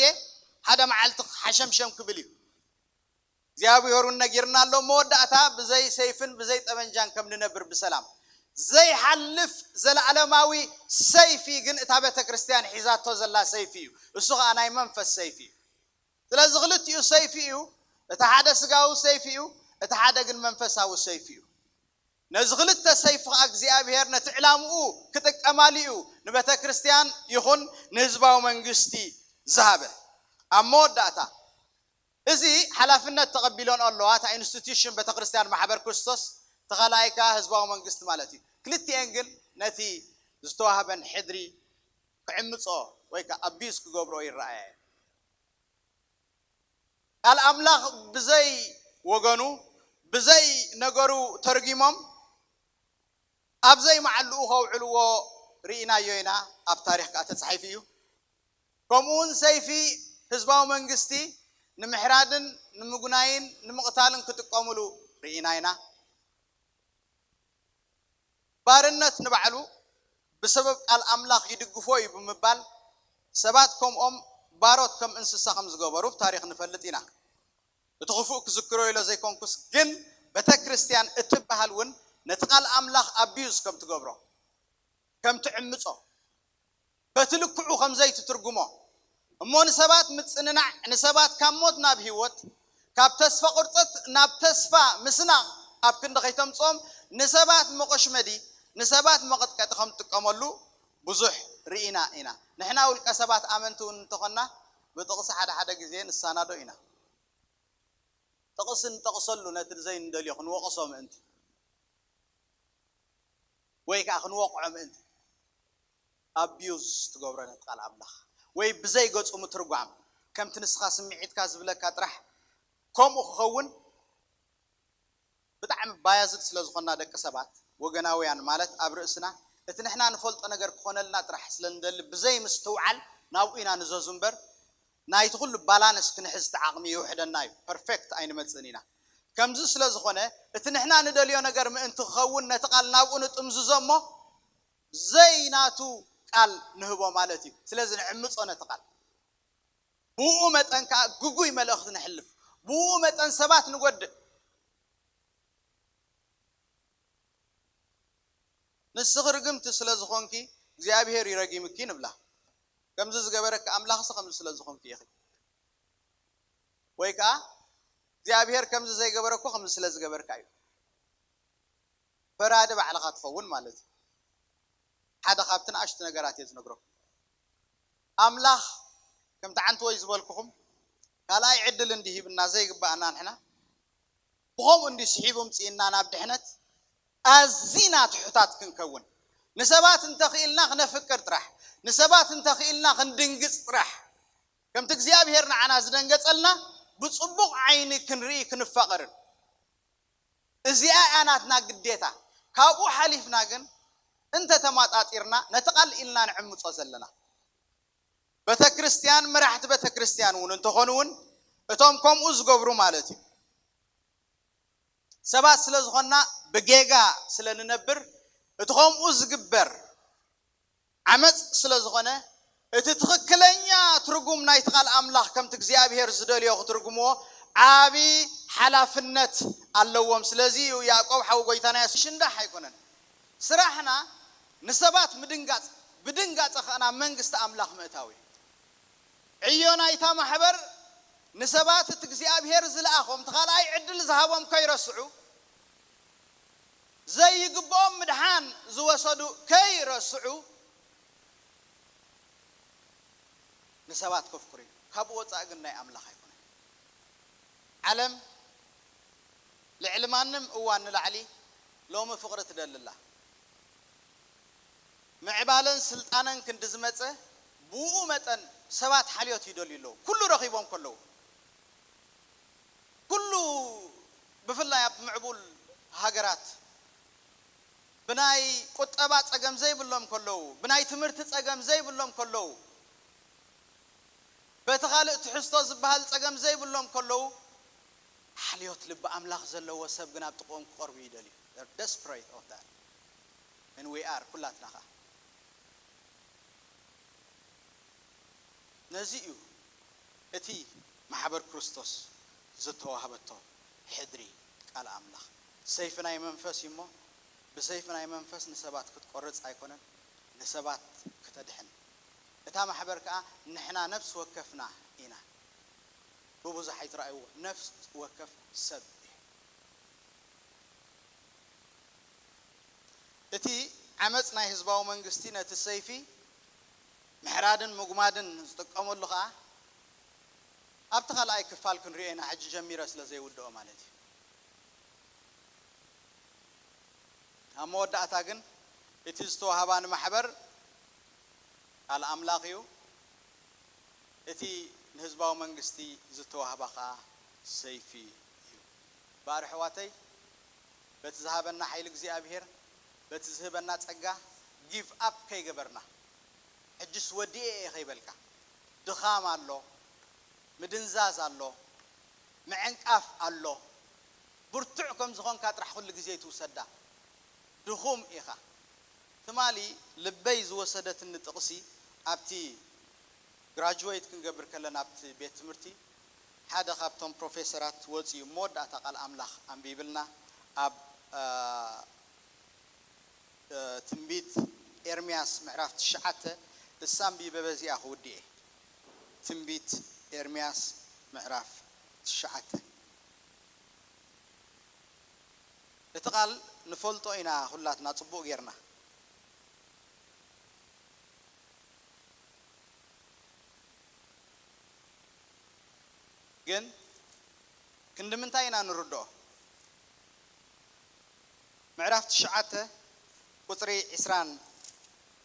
ሓደ መዓልቲ ሓሸምሸም ክብል እዩ። እግዚኣብሔር እውን ነጊርና ኣሎ፣ መወዳእታ ብዘይ ሰይፍን ብዘይ ጠመንጃን ከም ንነብር ብሰላም። ዘይሓልፍ ዘለዓለማዊ ሰይፊ ግን እታ ቤተ ክርስቲያን ሒዛቶ ዘላ ሰይፊ እዩ። እሱ ኸዓ ናይ መንፈስ ሰይፊ እዩ። ስለዚ ክልቲኡ ሰይፊ እዩ። እቲ ሓደ ስጋዊ ሰይፊ እዩ፣ እቲ ሓደ ግን መንፈሳዊ ሰይፊ እዩ። ነዚ ክልተ ሰይፊ ኸዓ እግዚኣብሔር ነቲ ዕላምኡ ክጥቀማሉ እዩ ንቤተ ክርስቲያን ይኹን ንህዝባዊ መንግስቲ ዝሃበ። ኣብ መወዳእታ እዚ ሓላፍነት ተቐቢሎን ኣለዋ፣ እታ ኢንስቲትዩሽን ቤተ ክርስቲያን ማሕበር ክርስቶስ፣ ተኻልኣይ ከኣ ህዝባዊ መንግስቲ ማለት እዩ። ክልቲኤን ግን ነቲ ዝተዋህበን ሕድሪ ክዕምጾ ወይ ከኣ ኣቢዩዝ ክገብሮ ይረኣያ እየን። ቃል ኣምላኽ ብዘይ ወገኑ ብዘይ ነገሩ ተርጊሞም ኣብ ዘይመዓልኡ ከውዕልዎ ርኢናዮ ኢና። ኣብ ታሪኽ ከኣ ተጻሒፉ እዩ። ከምኡ እውን ሰይፊ ህዝባዊ መንግስቲ ንምሕራድን ንምጉናይን ንምቕታልን ክጥቀሙሉ ርኢና ኢና። ባርነት ንባዕሉ ብሰበብ ቃል ኣምላኽ ይድግፎ እዩ ብምባል ሰባት ከምኦም ባሮት ከም እንስሳ ከም ዝገበሩ ብታሪኽ ንፈልጥ ኢና። እቲ ክፉእ ክዝክሮ ኢሎ ዘይኮንኩስ ግን ቤተ ክርስቲያን እትበሃል እውን ነቲ ቃል ኣምላኽ ኣቢዩዝ ከም ትገብሮ ከም ትዕምጾ በቲ ልክዑ ከም ዘይትትርጉሞ እሞ ንሰባት ምጽንናዕ ንሰባት ካብ ሞት ናብ ህይወት ካብ ተስፋ ቁርጸት ናብ ተስፋ ምስናቕ ኣብ ክንዲ ከይተምጽኦም ንሰባት መቆሽመዲ ንሰባት መቐጥቀጢ ከም ትጥቀመሉ ብዙሕ ርኢና ኢና። ንሕና ውልቀ ሰባት ኣመንቲ እውን እንተኾንና ብጥቕሲ ሓደ ሓደ ግዜ ንሳናዶ ኢና። ጥቕሲ ንጠቕሰሉ ነቲ ዘይንደልዮ ክንወቕሶ ምእንቲ ወይ ከዓ ክንወቕዖ ምእንቲ ኣቢዩዝ ትገብሮ ነቲ ቃል ኣምላኽ ወይ ብዘይ ገጹ ምትርጓም ከምቲ ንስኻ ስምዒትካ ዝብለካ ጥራሕ ከምኡ ክኸውን ብጣዕሚ ባያዝድ ስለ ዝኾንና ደቂ ሰባት ወገናውያን ማለት ኣብ ርእስና እቲ ንሕና ንፈልጦ ነገር ክኾነልና ጥራሕ ስለ ንደሊ ብዘይ ምስትውዓል ናብኡ ኢና ንዘዙ እምበር ናይቲ ኩሉ ባላንስ ክንሕዝ እቲ ዓቕሚ ይውሕደና እዩ። ፐርፌክት ኣይንመጽእን ኢና። ከምዚ ስለ ዝኾነ እቲ ንሕና ንደልዮ ነገር ምእንቲ ክኸውን ነቲ ቃል ናብኡ ንጥምዝዞ እሞ ዘይናቱ ቃል ንህቦ ማለት እዩ። ስለዚ ንዕምጾ ነቲ ቃል። ብኡ መጠን ከዓ ግጉይ መልእኽቲ ነሕልፍ። ብኡ መጠን ሰባት ንጎድእ። ንስኺ ርግምቲ ስለ ዝኾንኪ እግዚኣብሔር ይረጊምኪ ንብላ። ከምዚ ዝገበረኪ ኣምላኽሲ ከምዚ ስለ ዝኾንኪ ኢኺ። ወይ ከዓ እግዚኣብሔር ከምዚ ዘይገበረኮ ከምዚ ስለ ዝገበርካ እዩ። ፈራዲ ባዕልኻ ትኸውን ማለት እዩ። ሓደ ካብቲ ንኣሽቱ ነገራት እየ ዝነግረኩም። ኣምላኽ ከምቲ ዓንትወይ ዝበልኩኹም ካልኣይ ዕድል እንዲ ሂብና ዘይግባኣና ንሕና ብኸምኡ እንዲ ስሒቡ ምፅእና ናብ ድሕነት ኣዚና ትሑታት ክንከውን ንሰባት እንተኽኢልና ክነፍቅር ጥራሕ፣ ንሰባት እንተኽኢልና ክንድንግጽ ጥራሕ፣ ከምቲ እግዚኣብሔር ንዓና ዝደንገጸልና ብጽቡቕ ዓይኒ ክንርኢ ክንፋቐርን። እዚኣ እያ ናትና ግዴታ። ካብኡ ሓሊፍና ግን እንተተማጣጢርና ነቲ ቃል ኢልና ንዕምጾ ዘለና። ቤተ ክርስቲያን፣ መራሕቲ ቤተ ክርስቲያን እውን እንተኾኑ እውን እቶም ከምኡ ዝገብሩ ማለት እዩ። ሰባት ስለ ዝኾንና ብጌጋ ስለ ንነብር እቲ ከምኡ ዝግበር ዓመፅ ስለ ዝኾነ እቲ ትኽክለኛ ትርጉም ናይቲ ቃል ኣምላኽ ከምቲ እግዚኣብሔር ዝደልዮ ክትርጉምዎ ዓቢ ሓላፍነት ኣለዎም። ስለዚ እዩ ያዕቆብ ሓው ጎይታና የሱስ ሽንዳሕ ኣይኮነን። ስራሕና ንሰባት ምድንጋጽ፣ ብድንጋጸ ከኣ ናብ መንግስቲ ኣምላኽ ምእታው እዩ። ዕዮ ናይታ ማሕበር ንሰባት እቲ እግዚኣብሔር ዝለኣኾም፣ እቲ ካልኣይ ዕድል ዝሃቦም ከይረስዑ፣ ዘይግብኦም ምድሓን ዝወሰዱ ከይረስዑ ንሰባት ከፍቅሩ እዩ። ካብኡ ወጻኢ ግን ናይ ኣምላኽ ኣይኮነን። ዓለም ልዕሊ ማንም እዋን ንላዕሊ ሎሚ ፍቕሪ ትደሊ ኣላ። ምዕባለን ስልጣነን ክንዲ ዝመጸ ብኡ መጠን ሰባት ሓልዮት ይደልዩ ኣለዉ። ኩሉ ረኺቦም ከለዉ፣ ኩሉ ብፍላይ ኣብ ምዕቡል ሃገራት ብናይ ቁጠባ ጸገም ዘይብሎም ከለዉ፣ ብናይ ትምህርቲ ጸገም ዘይብሎም ከለዉ፣ በቲ ካልእ ትሕዝቶ ዝበሃል ጸገም ዘይብሎም ከለዉ፣ ሓልዮት ልቢ ኣምላኽ ዘለዎ ሰብ ግን ኣብ ጥቕኦም ክቐርቡ ይደልዩ። They're desperate of that. And we are፣ ኩላትና ኸኣ። ነዚ እዩ እቲ ማሕበር ክርስቶስ ዝተዋህበቶ ሕድሪ ቃል ኣምላኽ። ሰይፊ ናይ መንፈስ እዩ እሞ፣ ብሰይፊ ናይ መንፈስ ንሰባት ክትቆርጽ ኣይኮነን፣ ንሰባት ክተድሕን። እታ ማሕበር ከኣ ንሕና ነፍሲ ወከፍና ኢና። ብብዙሕ ኣይትረኣይዎ፣ ነፍሲ ወከፍ ሰብ እዩ። እቲ ዓመጽ ናይ ህዝባዊ መንግስቲ ነቲ ሰይፊ ምሕራድን ምጉማድን ዝጥቀመሉ ከኣ ኣብቲ ካልኣይ ክፋል ክንሪኦ ኢና፣ ሕጂ ጀሚረ ስለ ዘይውድኦ ማለት እዩ። ኣብ መወዳእታ ግን እቲ ዝተዋህባ ንማሕበር ቃል ኣምላኽ እዩ። እቲ ንህዝባዊ መንግስቲ ዝተዋህባ ኸኣ ሰይፊ እዩ። እምበኣር ኣሕዋተይ፣ በቲ ዝሃበና ሓይሊ እግዚኣብሔር፣ በቲ ዝህበና ጸጋ ጊቭ ኣፕ ከይገበርና፣ ሕጅስ ወዲኤ እየ ከይበልካ፣ ድኻም ኣሎ፣ ምድንዛዝ ኣሎ፣ ምዕንቃፍ ኣሎ። ብርቱዕ ከም ዝኾንካ ጥራሕ ኩሉ ግዜ ትውሰዳ። ድኹም ኢኻ። ትማሊ ልበይ ዝወሰደትኒ ጥቕሲ፣ ኣብቲ ግራጁዌት ክንገብር ከለና ኣብቲ ቤት ትምህርቲ ሓደ ካብቶም ፕሮፌሰራት ወፂኡ መወዳእታ ቃል ኣምላኽ ኣንቢብልና ኣብ እ፣ ትንቢት ኤርምያስ ምዕራፍ ትሽዓተ፣ እሳ ኣንቢበ በዚኣ ክውድእ እየ። ትንቢት ኤርምያስ ምዕራፍ ትሽዓተ። እቲ ቃል ንፈልጦ ኢና ኩላትና ጽቡቕ ጌርና። ግን ክንዲ ምንታይ ኢና ንርድኦ? ምዕራፍ ትሽዓተ ቁጽሪ ዕስራን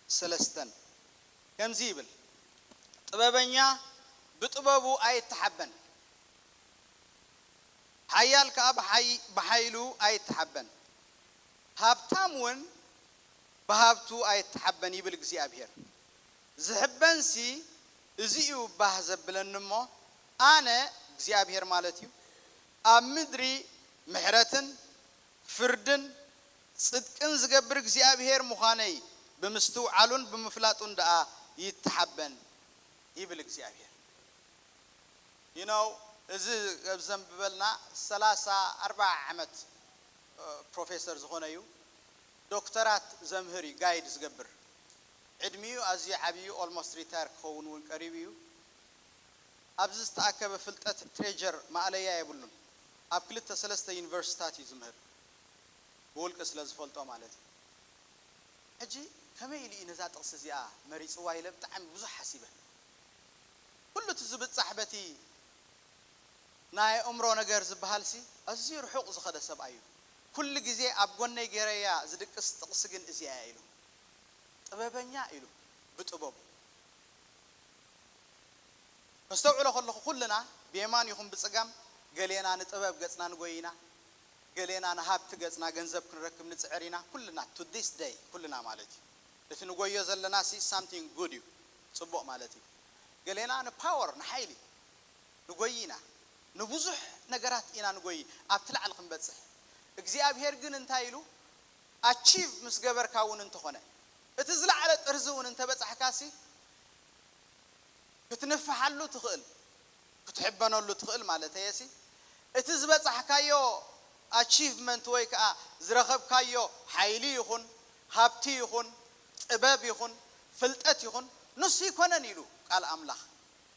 ሰለስተን ከምዚ ይብል፣ ጥበበኛ ብጥበቡ ኣይተሓበን፣ ሓያል ከኣ ብሓይ-፣ ብሓይሉ ኣይተሓበን፣ ሃብታም እውን ብሃብቱ ኣይተሓበን ይብል እግዚኣብሔር። ዝሕበንሲ እዚ እዩ ባህ ዘብለኒ እሞ፣ ኣነ እግዚኣብሔር ማለት እዩ፣ ኣብ ምድሪ ምሕረትን ፍርድን ጽድቅን ዝገብር እግዚኣብሔር ምዃነይ ብምስትውዓሉን ብምፍላጡን ደኣ ይተሓበን ይብል እግዚኣብሔር። You know፣ እዚ ኣብ ዘንብበልና ሰላሳ ኣርባዓ ዓመት፣ እ፣ ፕሮፌሰር ዝኾነ እዩ። ዶክተራት ዘምህር እዩ፣ ጋይድ ዝገብር። ዕድሚኡ ኣዝዩ ዓብዩ፣ ኦልሞስት ሪታየር ክኸውን እውን ቀሪቡ እዩ። ኣብዚ ዝተኣከበ ፍልጠት ትሬጀር ማእለያ የብሉን። ኣብ ክልተ ሰለስተ ዩኒቨርሲታት እዩ ዝምህር፣ ብውልቂ ስለ ዝፈልጦ ማለት እዩ። ሕጂ ከመይ ኢሉ እዩ ነዛ ጥቕሲ እዚኣ መሪጽዋ ኢለ ብጣዕሚ ብዙሕ ሓሲበ። ኩሉ እቲ ዝብጻሕ በቲ ናይ ኣእምሮ ነገር ዝበሃልሲ ኣዝዩ ርሑቕ ዝኸደ ሰብኣይ እዩ። ኩሉ ግዜ ኣብ ጎነይ ገይረያ ዝድቅስ ጥቕሲ ግን እዚኣ እያ ኢሉ። ጥበበኛ ኢሉ ብጥበቡ። ከስተውዕሎ ከለኹ ኩልና ብየማን ይኹን ብጸጋም ገሌና ንጥበብ ገጽና ንጎይና፣ ገሌና ንሃብቲ ገጽና ገንዘብ ክንረክብ ንጽዕር ኢና። ኩልና to this day ኩልና ማለት እዩ። እቲ ንጎዮ ዘለና ሲ something good እዩ፣ ጽቡቕ ማለት እዩ። ገሌና ንፓወር ንሓይሊ ንጎይ ኢና፣ ንብዙሕ ነገራት ኢና ንጎይ ኣብቲ ላዕሊ ክንበጽሕ። እግዚኣብሔር ግን እንታይ ኢሉ ኣቺቭ ምስ ገበርካ እውን እንተኾነ እቲ ዝለዓለ ጥርዚ እውን እንተበጻሕካሲ ክትንፍሓሉ ትኽእል ክትሕበነሉ ትኽእል ማለት እየሲ እቲ ዝበጻሕካዮ ኣቺቭመንት ወይ ከዓ ዝረኸብካዮ ሓይሊ ይኹን ሃብቲ ይኹን ጥበብ ይኹን ፍልጠት ይኹን ንሱ ይኮነን ኢሉ ቃል ኣምላኽ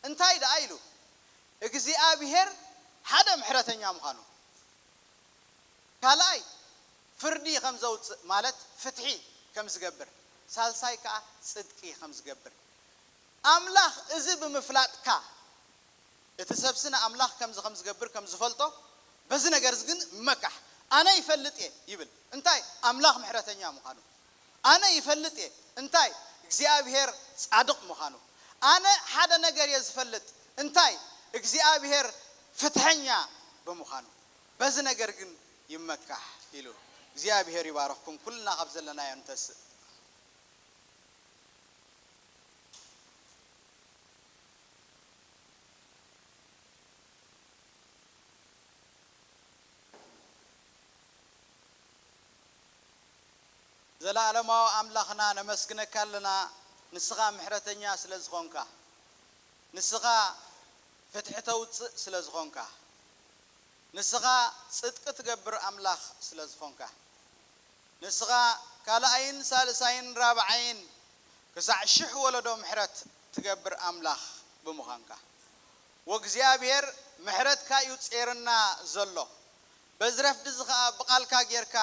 እንታይ ደኣ ኢሉ እግዚኣብሔር ሓደ ምሕረተኛ ምዃኑ ካልኣይ ፍርዲ ከም ዘውፅእ ማለት ፍትሒ ከም ዝገብር ሳልሳይ ከዓ ፅድቂ ከም ዝገብር ኣምላኽ እዚ ብምፍላጥካ እቲ ሰብሲ ንኣምላኽ ከምዚ ከም ዝገብር ከም ዝፈልጦ በዚ ነገር እዚ ግን ይመካሕ ኣነ ይፈልጥ እየ ይብል እንታይ ኣምላኽ ምሕረተኛ ምዃኑ ኣነ ይፈልጥ እየ እንታይ እግዚኣብሔር ፃድቕ ምዃኑ ኣነ ሓደ ነገር እየ ዝፈልጥ እንታይ እግዚኣብሔር ፍትሐኛ ብምዃኑ በዚ ነገር ግን ይመካሕ ኢሉ እግዚኣብሔር ይባረኽኩም ኩልና ካብ ዘለናዮ ንተስእ ዘለኣለማዊ ኣምላኽና ነመስግነካ ኣለና ንስኻ ምሕረተኛ ስለ ዝኾንካ ንስኻ ፍትሒ ተውፅእ ስለ ዝኾንካ ንስኻ ጽድቂ ትገብር ኣምላኽ ስለ ዝኾንካ ንስኻ ካልኣይን ሳልሳይን ራብዓይን ክሳዕ ሽሕ ወለዶ ምሕረት ትገብር ኣምላኽ ብምዃንካ ወእግዚኣብሔር ምሕረትካ እዩ ጼርና ዘሎ በዚ ረፍዲ እዚ ኸዓ ብቓልካ ጌርካ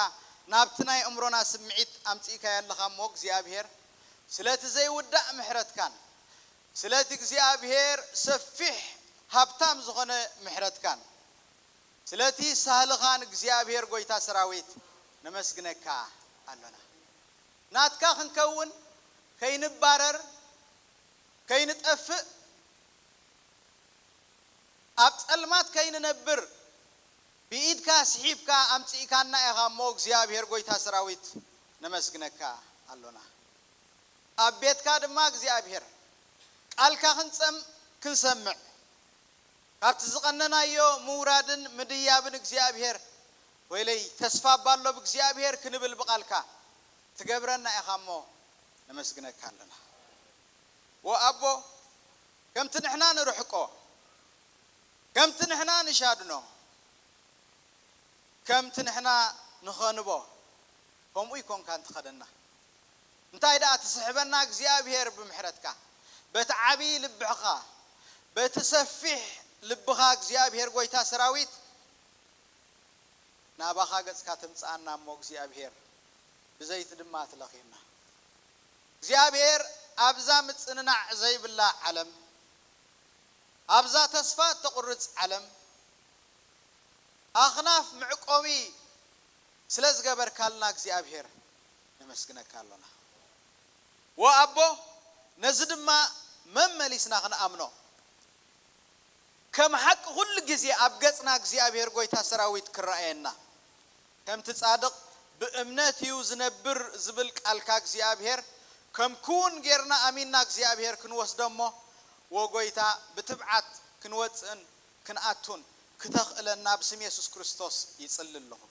ናብቲ ናይ እምሮና ስምዒት ኣምጺእካዮ ኣለኻ እሞ እግዚኣብሔር ስለቲ ዘይውዳእ ምሕረትካን ስለቲ እግዚኣብሔር ሰፊሕ ሃብታም ዝኾነ ምሕረትካን ስለቲ ሳህልኻን እግዚኣብሔር ጐይታ ሰራዊት ነመስግነካ ኣሎና። ናትካ ክንከውን ከይንባረር ከይንጠፍእ ኣብ ጸልማት ከይንነብር ብኢድካ ስሒብካ ኣምጺእካና ኢኻ እሞ እግዚኣብሔር ጐይታ ሰራዊት ነመስግነካ ኣሎና። ኣብ ቤትካ ድማ እግዚኣብሔር ቃልካ ክንጸም ክንሰምዕ ካብቲ ዝቐነናዮ ምውራድን ምድያብን እግዚኣብሔር ወይለይ ተስፋ ባሎ ብእግዚኣብሔር ክንብል ብቓልካ ትገብረና ኢኻ እሞ ነመስግነካ ኣለና። ወኣቦ ከምቲ ንሕና ንርሕቆ ከምቲ ንሕና ንሻድኖ ከምቲ ንሕና ንኸንቦ ከምኡ ይኮንካ እንትኸደና እንታይ ደኣ ትስሕበና እግዚኣብሔር ብምሕረትካ በቲ ዓብዪ ልብሕኻ በቲ ሰፊሕ ልብኻ እግዚኣብሔር ጎይታ ሰራዊት ናባኻ ገጽካ ትምጽኣና እሞ እግዚኣብሔር ብዘይቲ ድማ ትለኺና እግዚኣብሔር ኣብዛ ምጽንናዕ ዘይብላ ዓለም ኣብዛ ተስፋ እተቑርጽ ዓለም ኣኽናፍ መዕቆቢ ስለ ዝገበርካልና እግዚኣብሔር ነመስግነካ ኣሎና። ወኣቦ ነዚ ድማ መመሊስና ክንኣምኖ ከም ሓቂ ኩሉ ግዜ ኣብ ገጽና እግዚኣብሔር ጐይታ ሰራዊት ክረኣየና ከምቲ ጻድቕ ብእምነት እዩ ዝነብር ዝብል ቃልካ እግዚኣብሔር ከም ክውን ጌርና ኣሚንና እግዚኣብሔር ክንወስዶ እሞ ወጎይታ ብትብዓት ክንወጽእን ክንኣቱን ክተኽእለና ብስም የሱስ ክርስቶስ ይጽሊ ኣለኹ።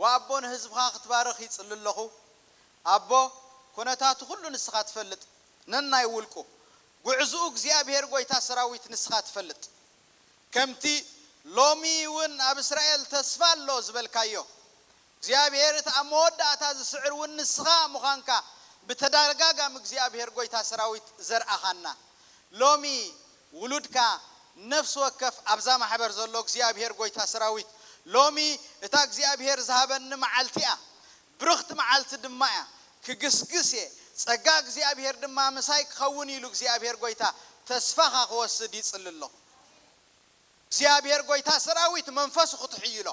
ወኣቦ ንህዝብኻ ክትባርኽ ይጽሊ ኣለኹ። ኣቦ ኩነታቱ ኩሉ ንስኻ ትፈልጥ ነናይ ውልቁ ጉዕዝኡ እግዚኣብሔር ጐይታ ሰራዊት ንስኻ ትፈልጥ። ከምቲ ሎሚ እውን ኣብ እስራኤል ተስፋ ኣሎ ዝበልካዮ እግዚኣብሔር እቲ ኣብ መወዳእታ ዝስዕር እውን ንስኻ ምዃንካ ብተደጋጋሚ እግዚኣብሔር ጐይታ ሰራዊት ዘርኣኻና ሎሚ ውሉድካ ነፍሲ ወከፍ ኣብዛ ማሕበር ዘሎ እግዚኣብሔር ጐይታ ሰራዊት ሎሚ እታ እግዚኣብሔር ዝሃበኒ መዓልቲ እያ ብርኽቲ መዓልቲ ድማ እያ ክግስግስ እየ ጸጋ እግዚኣብሔር ድማ ምሳይ ክኸውን ኢሉ እግዚኣብሔር ጐይታ ተስፋኻ ክወስድ ይጽሊ ኣለኹ እግዚኣብሔር ጐይታ ሰራዊት መንፈሱ ክትሕይሎ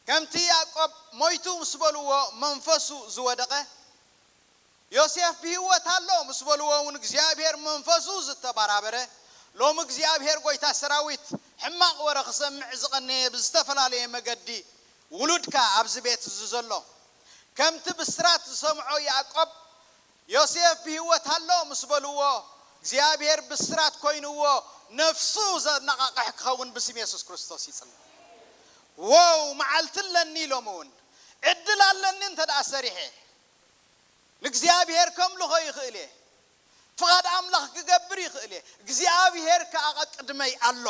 ከምቲ ያዕቆብ ሞይቱ ምስ በልዎ መንፈሱ ዝወደቐ ዮሴፍ ብህይወት ኣሎ ምስ በልዎ እውን እግዚኣብሔር መንፈሱ ዝተባራበረ፣ ሎሚ እግዚኣብሔር ጎይታ ሰራዊት ሕማቕ ወረ ክሰምዕ ዝቐነየ ብዝተፈላለየ መገዲ ውሉድካ ኣብዚ ቤት እዚ ዘሎ ከምቲ ብስራት ዝሰምዖ ያዕቆብ ዮሴፍ ብህይወት ኣሎ ምስ በልዎ እግዚኣብሔር ብስራት ኮይንዎ ነፍሱ ዘነቓቕሕ ክኸውን ብስም የሱስ ክርስቶስ ይጽልእ። ዎው መዓልቲ ኣለኒ ኢሎም እውን ዕድል ኣለኒ እንተ ደኣ ሰሪሐ ንእግዚኣብሔር ከምልኾ ይኽእል እየ። ፍቓድ ኣምላኽ ክገብር ይኽእል እየ። እግዚኣብሔር ከኣ ቀቅድመይ ኣሎ።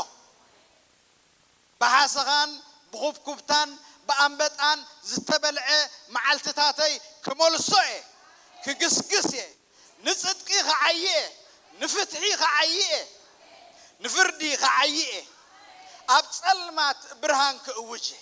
ብሓሰኻን ብኹብኩብታን ብኣንበጣን ዝተበልዐ መዓልትታተይ ክመልሶ እየ። ክግስግስ እየ። ንጽድቂ ክዓይ እየ። ንፍትሒ ክዓይ እየ። ንፍርዲ ክዓይ እየ። ኣብ ጸልማት ብርሃን ክእውጅ እየ።